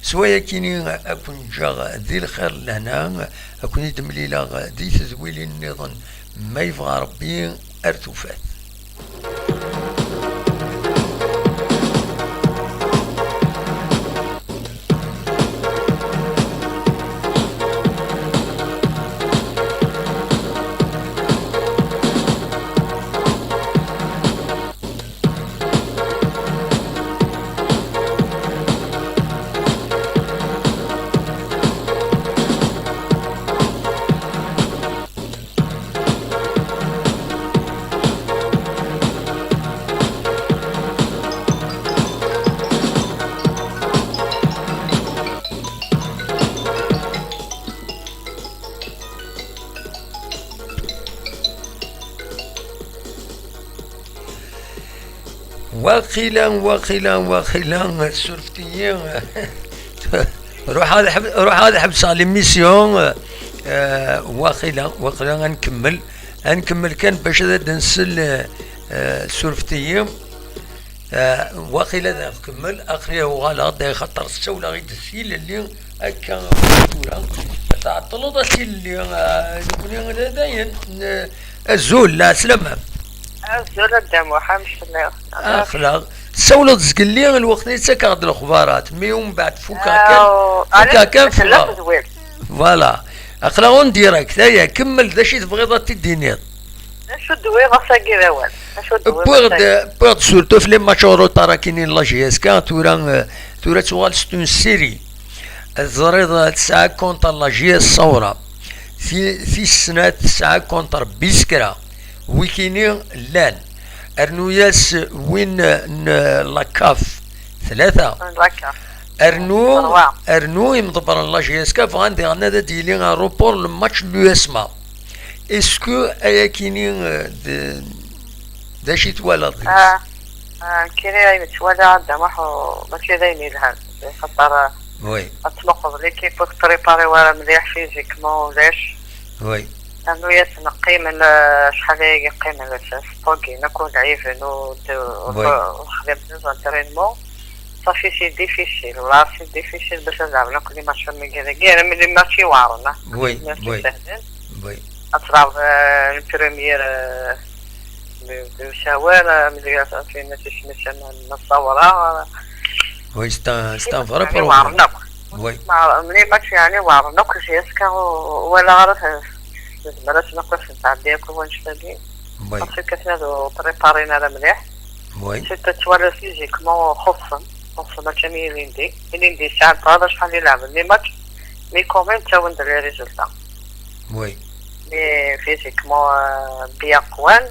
S wayakini, ad ken-ǧǧeɣ di lxir d lehna, ad ken-id-mlileɣ di tedwilin nniḍen, ma yebɣa Rebbi, ar tufat. Waqila, waqila, waqila, surfet-iyi. Ruḥ ad ḥeb-, ruḥ ad ḥebseɣ l'émission. Euh, waqila, waqila ad nkemmel. Ad nkemmel kan bac ad d-nsel, euh, surfet-iyi. Euh, waqila ad nkemmel, aql-i uɣaleɣ-d, axaṭer ssawleɣ-id s tilelli, Akka tura, tɛeṭṭleḍ a tilelli, ah, nekkni d, d ayen, n-, azul, lɛeslama. Azul a Dda Muḥ, amek telliḍ? Aql-aɣ, tessawleḍ zgelli, lweqt-nni ttakeɣ-d lexbarat, mi umbeɛd fukeɣ kan, fukeɣ kan, ffɣeɣ. Voilà. Aql-aɣ en direct, aya, kemmel, d acu i tebɣiḍ ad t-id-tiniḍ? D acu d-wwiɣ ass-agi d awal? D acu d-wwiɣ ass-agi? Wwiɣ-d, wwiɣ-d surtout f les matchs en retard akini n la J S K, tura, eh, tura tuɣal c'est une série. Teẓriḍ, eh, tesɛa contre la J S Saoura. Ti-, tis snat tesɛa contre Biskra. Wikini llan. Rnu-yas win n la CAF. Tlata. La CAF. Rnu, rnu imḍebbren n la J S K bɣan diɣen ad d-yili aéroport le match n l'U S M A. Est-ce que ayakini, eh, d, d acu i twalaḍ deg-s? Ah, ah, nekkini ayen ttwaliɣ a Dda Muḥ, mačči d ayen yelhan. Xaṭer, ah, ad tmuqleḍ l'équipe ur teprépari wara mliḥ physiquement ulac. Rnu-yasen qqimen, ah, acḥal ayagi qqimen s, s ṭṭugin akk ur lɛiben ur d-, ur d-, ur xdimen des entraînements. Safi c'est difficile, wala c'est difficile bac ad lɛben akk les matchs am wigi-agi, armi les matchs iweɛren, ah. Mačči sehlen. Ad tleɛbeḍ, euh, une première, euh, d, d usawal, euh, mliɣ, euh, tin tismi-s n, n Saoura, euh. Oui, c'est un, c'est un vrai problème. Iweɛren akk. Oui. Ma, les matchs, yeɛni, weɛren akk, jusqu'à, walaɣ ara t-, tezmer ad tnaqq ad ten-tɛeddi akk wanect-agi. Oui. Parce que aten-a ur préparin ara mliḥ. Oui. Surtout twala physiquement xuṣṣen, xuṣṣen mačči am ilindi. Ilindi yesɛa ṭṭal acḥal i leɛben les matchs, mais quand même ttawin-d les résultats. Oui. Mais physiquement, euh, bien qwan,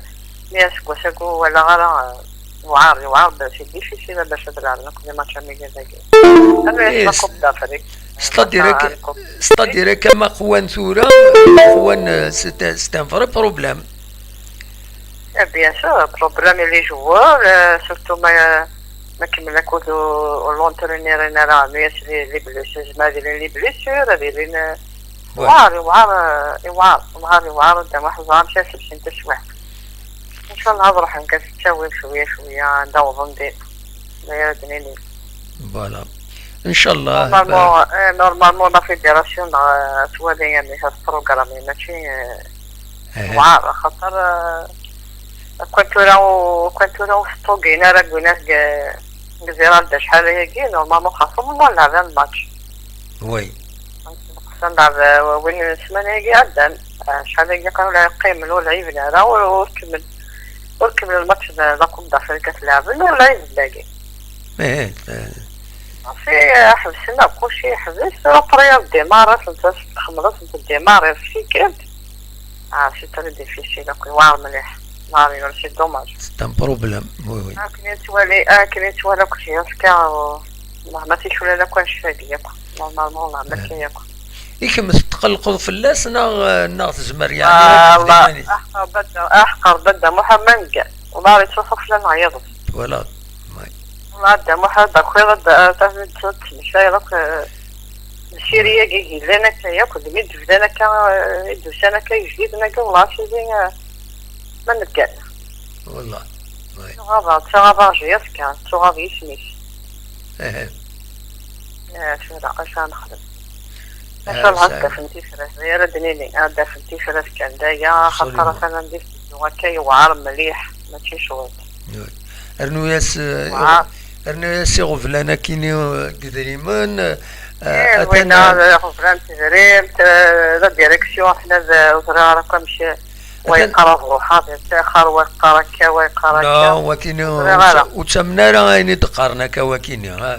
mais aseggas-agi ur walaɣ ara, euh, yewɛer, yewɛer, c'est difficile bac ad leɛben akk les matchs am wigi-agi. Am la Coupe d'Afrique. C'est-à-dire que, c'est-à-dire que ma qwan tura, ma qwan, euh, c'est un, c'est un vrai problème. Eh, bien sûr, problème i les joueurs, euh, surtout ma, ma kemmlen akked u-, l'entraîneur ara, mais c'est les, les blessures, ma d les blessures, ad ilin, euh, ouais. Yewɛer, yewɛer, euh, yewɛer, yewɛer, yewɛer, ddam aḥẓan, amek ad sbecen taswiɛt. Inchallah ad ruḥen kan s ttawil cwiya cwiya, ad awḍen din. D aya ara d-nini. Voilà. Inchallah. Normalement, eh, normalement, la fédération, eh, twala amek ad programmi, mačči, eh, yewɛer, axaṭer, eh, akk tura u-, akk tura ur s-ṭṭugin ara deg unafg, eh, deg Ziralda acḥal ayagi, normalement, xas umma leɛben match. Oui. Xas ad leɛben, eh, win n ssmana-agi iɛeddan, eh, acḥal ayagi kan ur qqimen, ur lɛiben ara, ur, ur kemmel-, ur kemmlen match n la Coupe d'Afrique ad t-leɛben, ur lɛiben dagi. Ih, eh. Safi, eh, ḥebsen akk, kulci yeḥbes, après ad démarrer, asen-, txemmeḍ-asen démarrer, fikkent. Ah, c'est très difficile, akk, yewɛer mliḥ. Yewɛer, c'est dommage. C'est un problème, oui, oui. Akken i nettwali, akken i nettwali akk, c'est, euh, meɛna tikwal akk annect-agi akk. Normalement, meɛna akka akk. I kemm tetqellqeḍ fell-as neɣ, neɣ tezmer, yeɛni, ah, ad tebdu iman-is? Aḥeqq Badda, aḥeqq Badda Muḥ ma nga. Wala yettwaṣaf fell-aneɣ yiḍes. Twalaḍ? Oui. Wala Dda Muḥ, ad d-takiḍ, ad d-, ad d-, ad d-, ad d-, ad d-, akk, eh, Lsiri-agi i yellan akka yakk, d mi d-bdan akka, eh, i d-usan akka ijdiden akka, wala acu din, eh, ma neggan. Wallah. Oui. Ttaɣaḍeɣ, ttaɣaḍeɣ J S K, ttaɣaḍ yisem-is. Ehe. Eh, tura, acu ara nexdem? Eh, inchallah ad d-afen tifrat, d aya ara d-nini, ad d-afen tifrat kan, d aya, axaṭer atan anda i tetteddu akka yewɛer mliḥ, mačči cwiṭ. Rnu-yas, eh, rnu-yas iɣeblan akini, eh, deg idrimen, eh, atan, eh, iɣeblan n tedrimt, eh, la direction, ḥna d, ur ẓriɣ ara akk amek, wa yeqqar ad ruḥeɣ, d ttaxer, wa yeqqar akka, wa yeqqar akka. Non, wakini ur tt-, ur ttamen ara ayen i d-qqaren akka wakini, ha.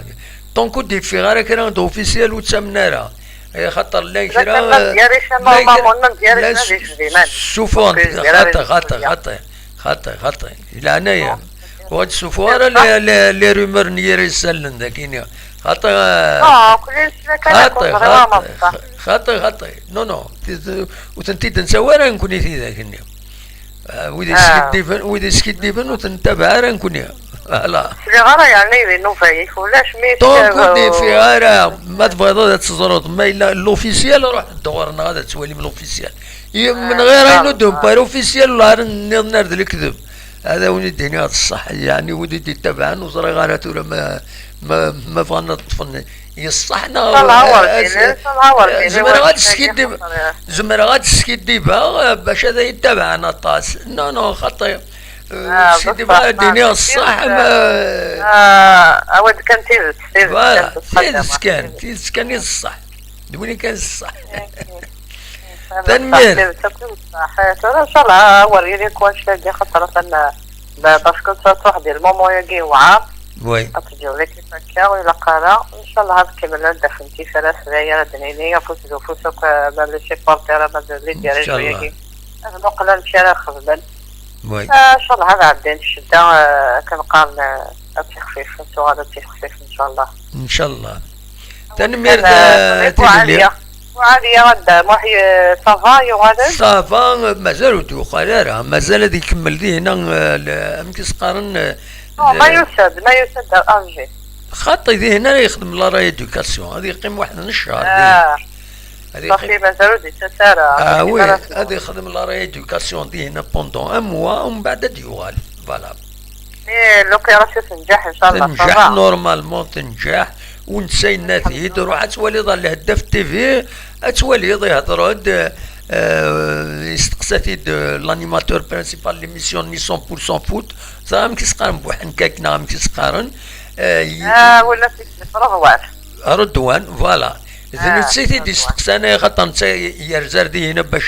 Tant ur d-yeffiɣ ara kra d officiel ur ttamen ara. Eh, xaṭer llan kra, llan kra, llan kra ssufuɣen-d, xaṭi, xaṭi, xaṭi, xaṭi, xaṭi, leɛnaya. Ur d-ssufuɣ ara les, les, les rumeurs n yir isallen dagini. Xaṭi, xaṭi, xaṭi, xaṭi, non, non, ur tent-id-nettawi ara nekkni tidak-nni. Ah, wid yeskiddiben, wid yeskiddiben ur ten-nettabaɛ ara nekkni. Voilà. Sliɣ ara yeɛni di nnuba-ik, ulac mi... Donc, ur d-yeffiɣ ara, ma tebɣiḍ ad teẓreḍ, ma yella l'officiel, ruḥ-d ɣur-neɣ ad twalim l'officiel. Menɣir ayen ur d-nebbi ara officiel, ula ara nniḍen ar d lekdeb. Ad awen-d-iniɣ d ṣṣeḥ, yeɛni wid i d-ittabaɛen, ur ẓriɣ ara tura ma, ma, ma bɣan ad ṭṭfen i ṣṣeḥ neɣ. Ṭṭalha werǧin, eh, ṭṭalha werǧin, zemreɣ ad skiddibeɣ, zemreɣ ad skiddibeɣ, eh, bac ad iyi-ttabaɛen aṭas. Non, non, xaṭi. Eh, skiddibeɣ ad d-iniɣ ṣṣeḥ, ma, ah, awad kan tidet, tidet. Voilà, kan tidet kan, tidet kan i d ṣṣeḥ. D win kan ṣṣeḥ. Tanemmirt. Tura, ncallah, awer yili kullec dagi, xaṭer atan, ba-, parce que ça truḥ di lmoment-agi yewɛer. Oui. Ad teǧǧeḍ l'équipe akka, ur ilaq ara. Ncallah ad kemmlen ad d-afen tifrat, d aya ara d-nini, afus d ufus akk, eh, ma les supporters, ma d les dirigeants-agi. Ad muqel amek ara xedmen. Oui. Ah, ncallah ad ɛeddin ccedda, eh, akken qqaren, eh, ad tixfif, ad tuɣal ad tixfif, ncallah. Ncallah. Tanemmirt, eh, a Tilelli. Buɛaliya, Buɛaliya, anda Muḥ, eh, ça va, yuɣal-d? Ça va, mazal ur d-yuqal ara. Mazal ad ikemmel dihina, eh, le-, amek i s-qqaren, eh, non, le-, ma yusa-d, ma yusa-d ar Alger. Xaṭi, dihina ara yexdem la rééducation. Ad yeqqim waḥed n ccher, ah, dihina. Ad yeqqim, safi, mazal ur d-yettas ara. Ah oui, ad yexdem la rééducation dihina pendant un mois, umbeɛd ad d-yuɣal. Voilà. Eh, luqya tenǧeḥ, ncallah, tenǧeḥ, ça va. Normalement tenǧeḥ, u netta yenna-t-id, ruḥ ad twaliḍ ɣer Lheddaf T V, ad twaliḍ, ihder-d, eh, yesteqsa-t-id, eh, l'animateur principal de l'émission-nni cent pour cent foot, teẓra amek i s-qqaren, Buḥenkak neɣ amek i s-qqaren, eh, y-, ah, wala Redwan. Redwan, voilà. D netta i t-id-isteqsan, axaṭer netta yerza ar dihina bac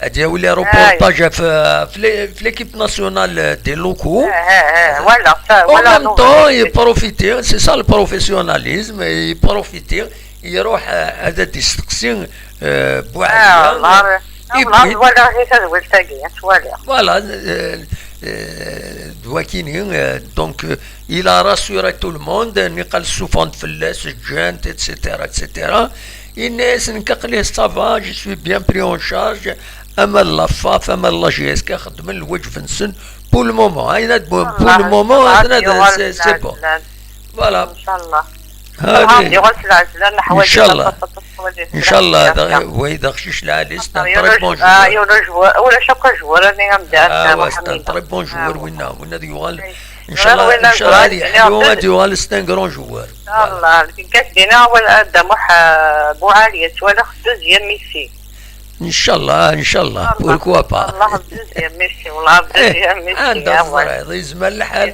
ad yawi les reportages ɣef, ɣef l'é-, ɣef l'équipe nationale des locaux. En même temps, il profite, c'est ça le professionnalisme, il profite, iruḥ, euh, ad d-isteqsi, euh, Buɛaliya. Et puis, voilà, euh, euh, d wakini, euh, donc, euh, il a rassuré tout le monde, niqal ssufɣen-d fell-as, ǧǧan-t, et cetera, et cetera. Yenna-yasen, nekk aql-i ça va, je suis bien pris en charge, ama la FAF, ama la J S K, xeddmen lwaǧeb-nsen pour le moment. Ayen ad, pour le moment, aten ad, c'est, c'est bon. Voilà. Ncallah. Ad yuɣal s lɛejlan, neḥwaǧ aṭas, aṭas n ḥwaǧ. Ncallah, d, oui, d aqcic lɛali, c'est un très bon joueur. Ah, yiwen ujwar, ulac akk ajwar-nni am Dda Mohamed. Ah, c'est un très bon joueur, winna, winna ad yuɣal. Ncallah, ncallah ad yeḥlu, ad yuɣal, c'est un grand joueur. Ncallah, nekk ad d-iniɣ awal, a Dda Muḥ, euh, Buɛaliya, ttwaliɣ deuxième Messi. Ncallah, ncallah, pourquoi pas. Ncallah, deuxième Messi, wallah, deuxième Messi, anda teẓriḍ, yezmer lḥal.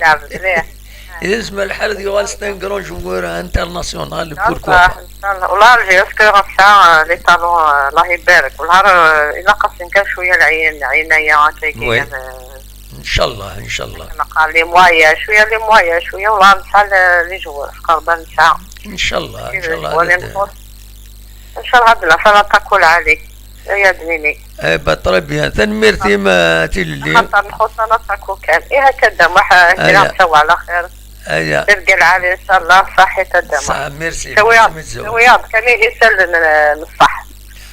Yezmer lḥal ad yuɣal c'est un grand joueur international, pourquoi pas. Ncallah, ncallah. Wallah, je suis sûr, euh, les talents, euh, Allah ibarek. Wallah, euh, ilaq-asen kan cwiya lɛin-, lɛinaya akkagi, oui. Ncallah, ncallah. Naqal les moyens, cwiya les moyens, cwiya, wallah, nesɛa les joueurs, qerban nesɛa. Ncallah, ncallah. Ncallah ad naf l'attaquant lɛali. Aya d-nini. Eh ben, très bien. Tanemmirt-im, a Tilelli. Xaṭer nxuṣṣ-aneɣ aṭaku kan. Ihi akka Dda Muḥ, kra nessaweɛ ɛla xir. Aya. Tirga lɛali, ncallah, ṣaḥit a Dda Muḥ. Ṣaḥ, merci. Tawiḍ, tawiḍ kan isallen n ṣṣeḥ.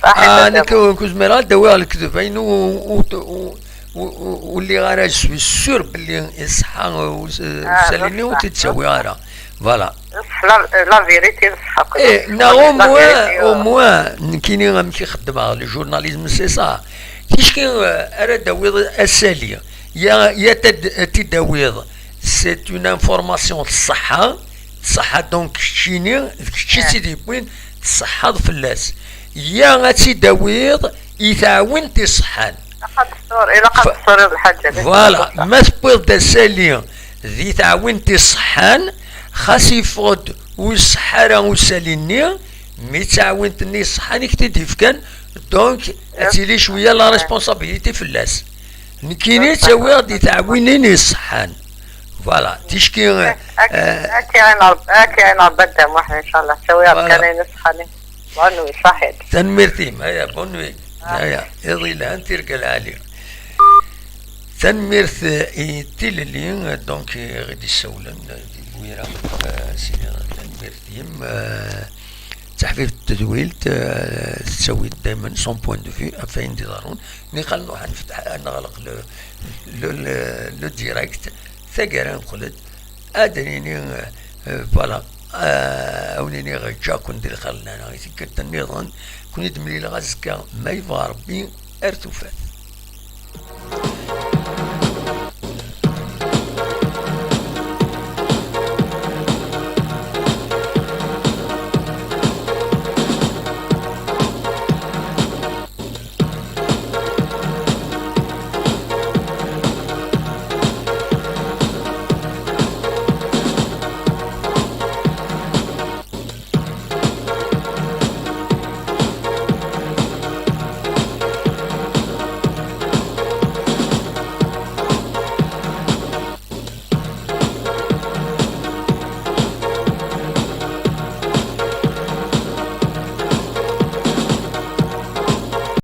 Ṣaḥit a Dda Muḥ. Ah, nekk ur zmireɣ ad d-awiɣ lekdeb, ayen ur, ur, ur, ur, ur lliɣ ara, je suis sûr belli iṣeḥḥa, uh, usalli-nni ur t-id-ttawiɣ ara. Voilà. La, la vérité, eh, neɣ au moins, au moins, nekkini amek i xeddmeɣ, le journalisme, c'est ça. Ticki, euh, ara d-tawiḍ asali, ya, ya tad-, t-id-tawiḍ, c'est une information d ṣṣeḥḥa, d ṣṣeḥḥa, donc keččini, d kečč i tt-id-yewwin, tṣeḥḥaḍ fell-as. Ya ad tt-id-tawiḍ, i tɛawint iṣeḥḥan. Ilaq ad tessur-, ilaq ad tessuriḍ lḥaǧa. Voilà, ma tewwiḍ-d asali di tɛawint iṣeḥḥan, xas yeffeɣ-d ur iṣeḥḥa ara usali-nni, mi d taɛwint-nni iṣeḥḥan i k-t-id-yefkan, donc ad tili cwiya la responsabilité fell-as. Nekkini ttawiɣ-d i tɛawinin iṣeḥḥan. Voilà, ticki, eh, ak-, eh, ak-iɛin Ṛeb-, ak-iɛin Ṛebbi a Dda Muḥ, ncallah, ttawiɣ-d kan ayen iṣeḥḥan. Bonne nuit, ṣaḥit. Tanemmirt-im, aya, bonne nuit. Ah. Aya, iḍ yelhan, tirga lɛali. Tanemmirt, eh, i Tilelli, eh, donc, eh, i ɣ-d-issawlen, eh, di Bwira, eh, sidi, tanemmirt-im, eh, d taḥbibt n tedwilt, eh, tettawi-d daymen son point de vue ɣef wayen d-iḍerrun. Niqal nruḥ ad nfetḥ, ad neɣleq le, le, le, le direct, taggara neqqel-d, ad d-nini, eh, voilà, eh, ad wen-iniɣ ǧǧa-ken di lxir n Lehna i tikkelt nniḍen, ken-id-mlileɣ azekka, ma yebɣa Rebbi, ar tufat.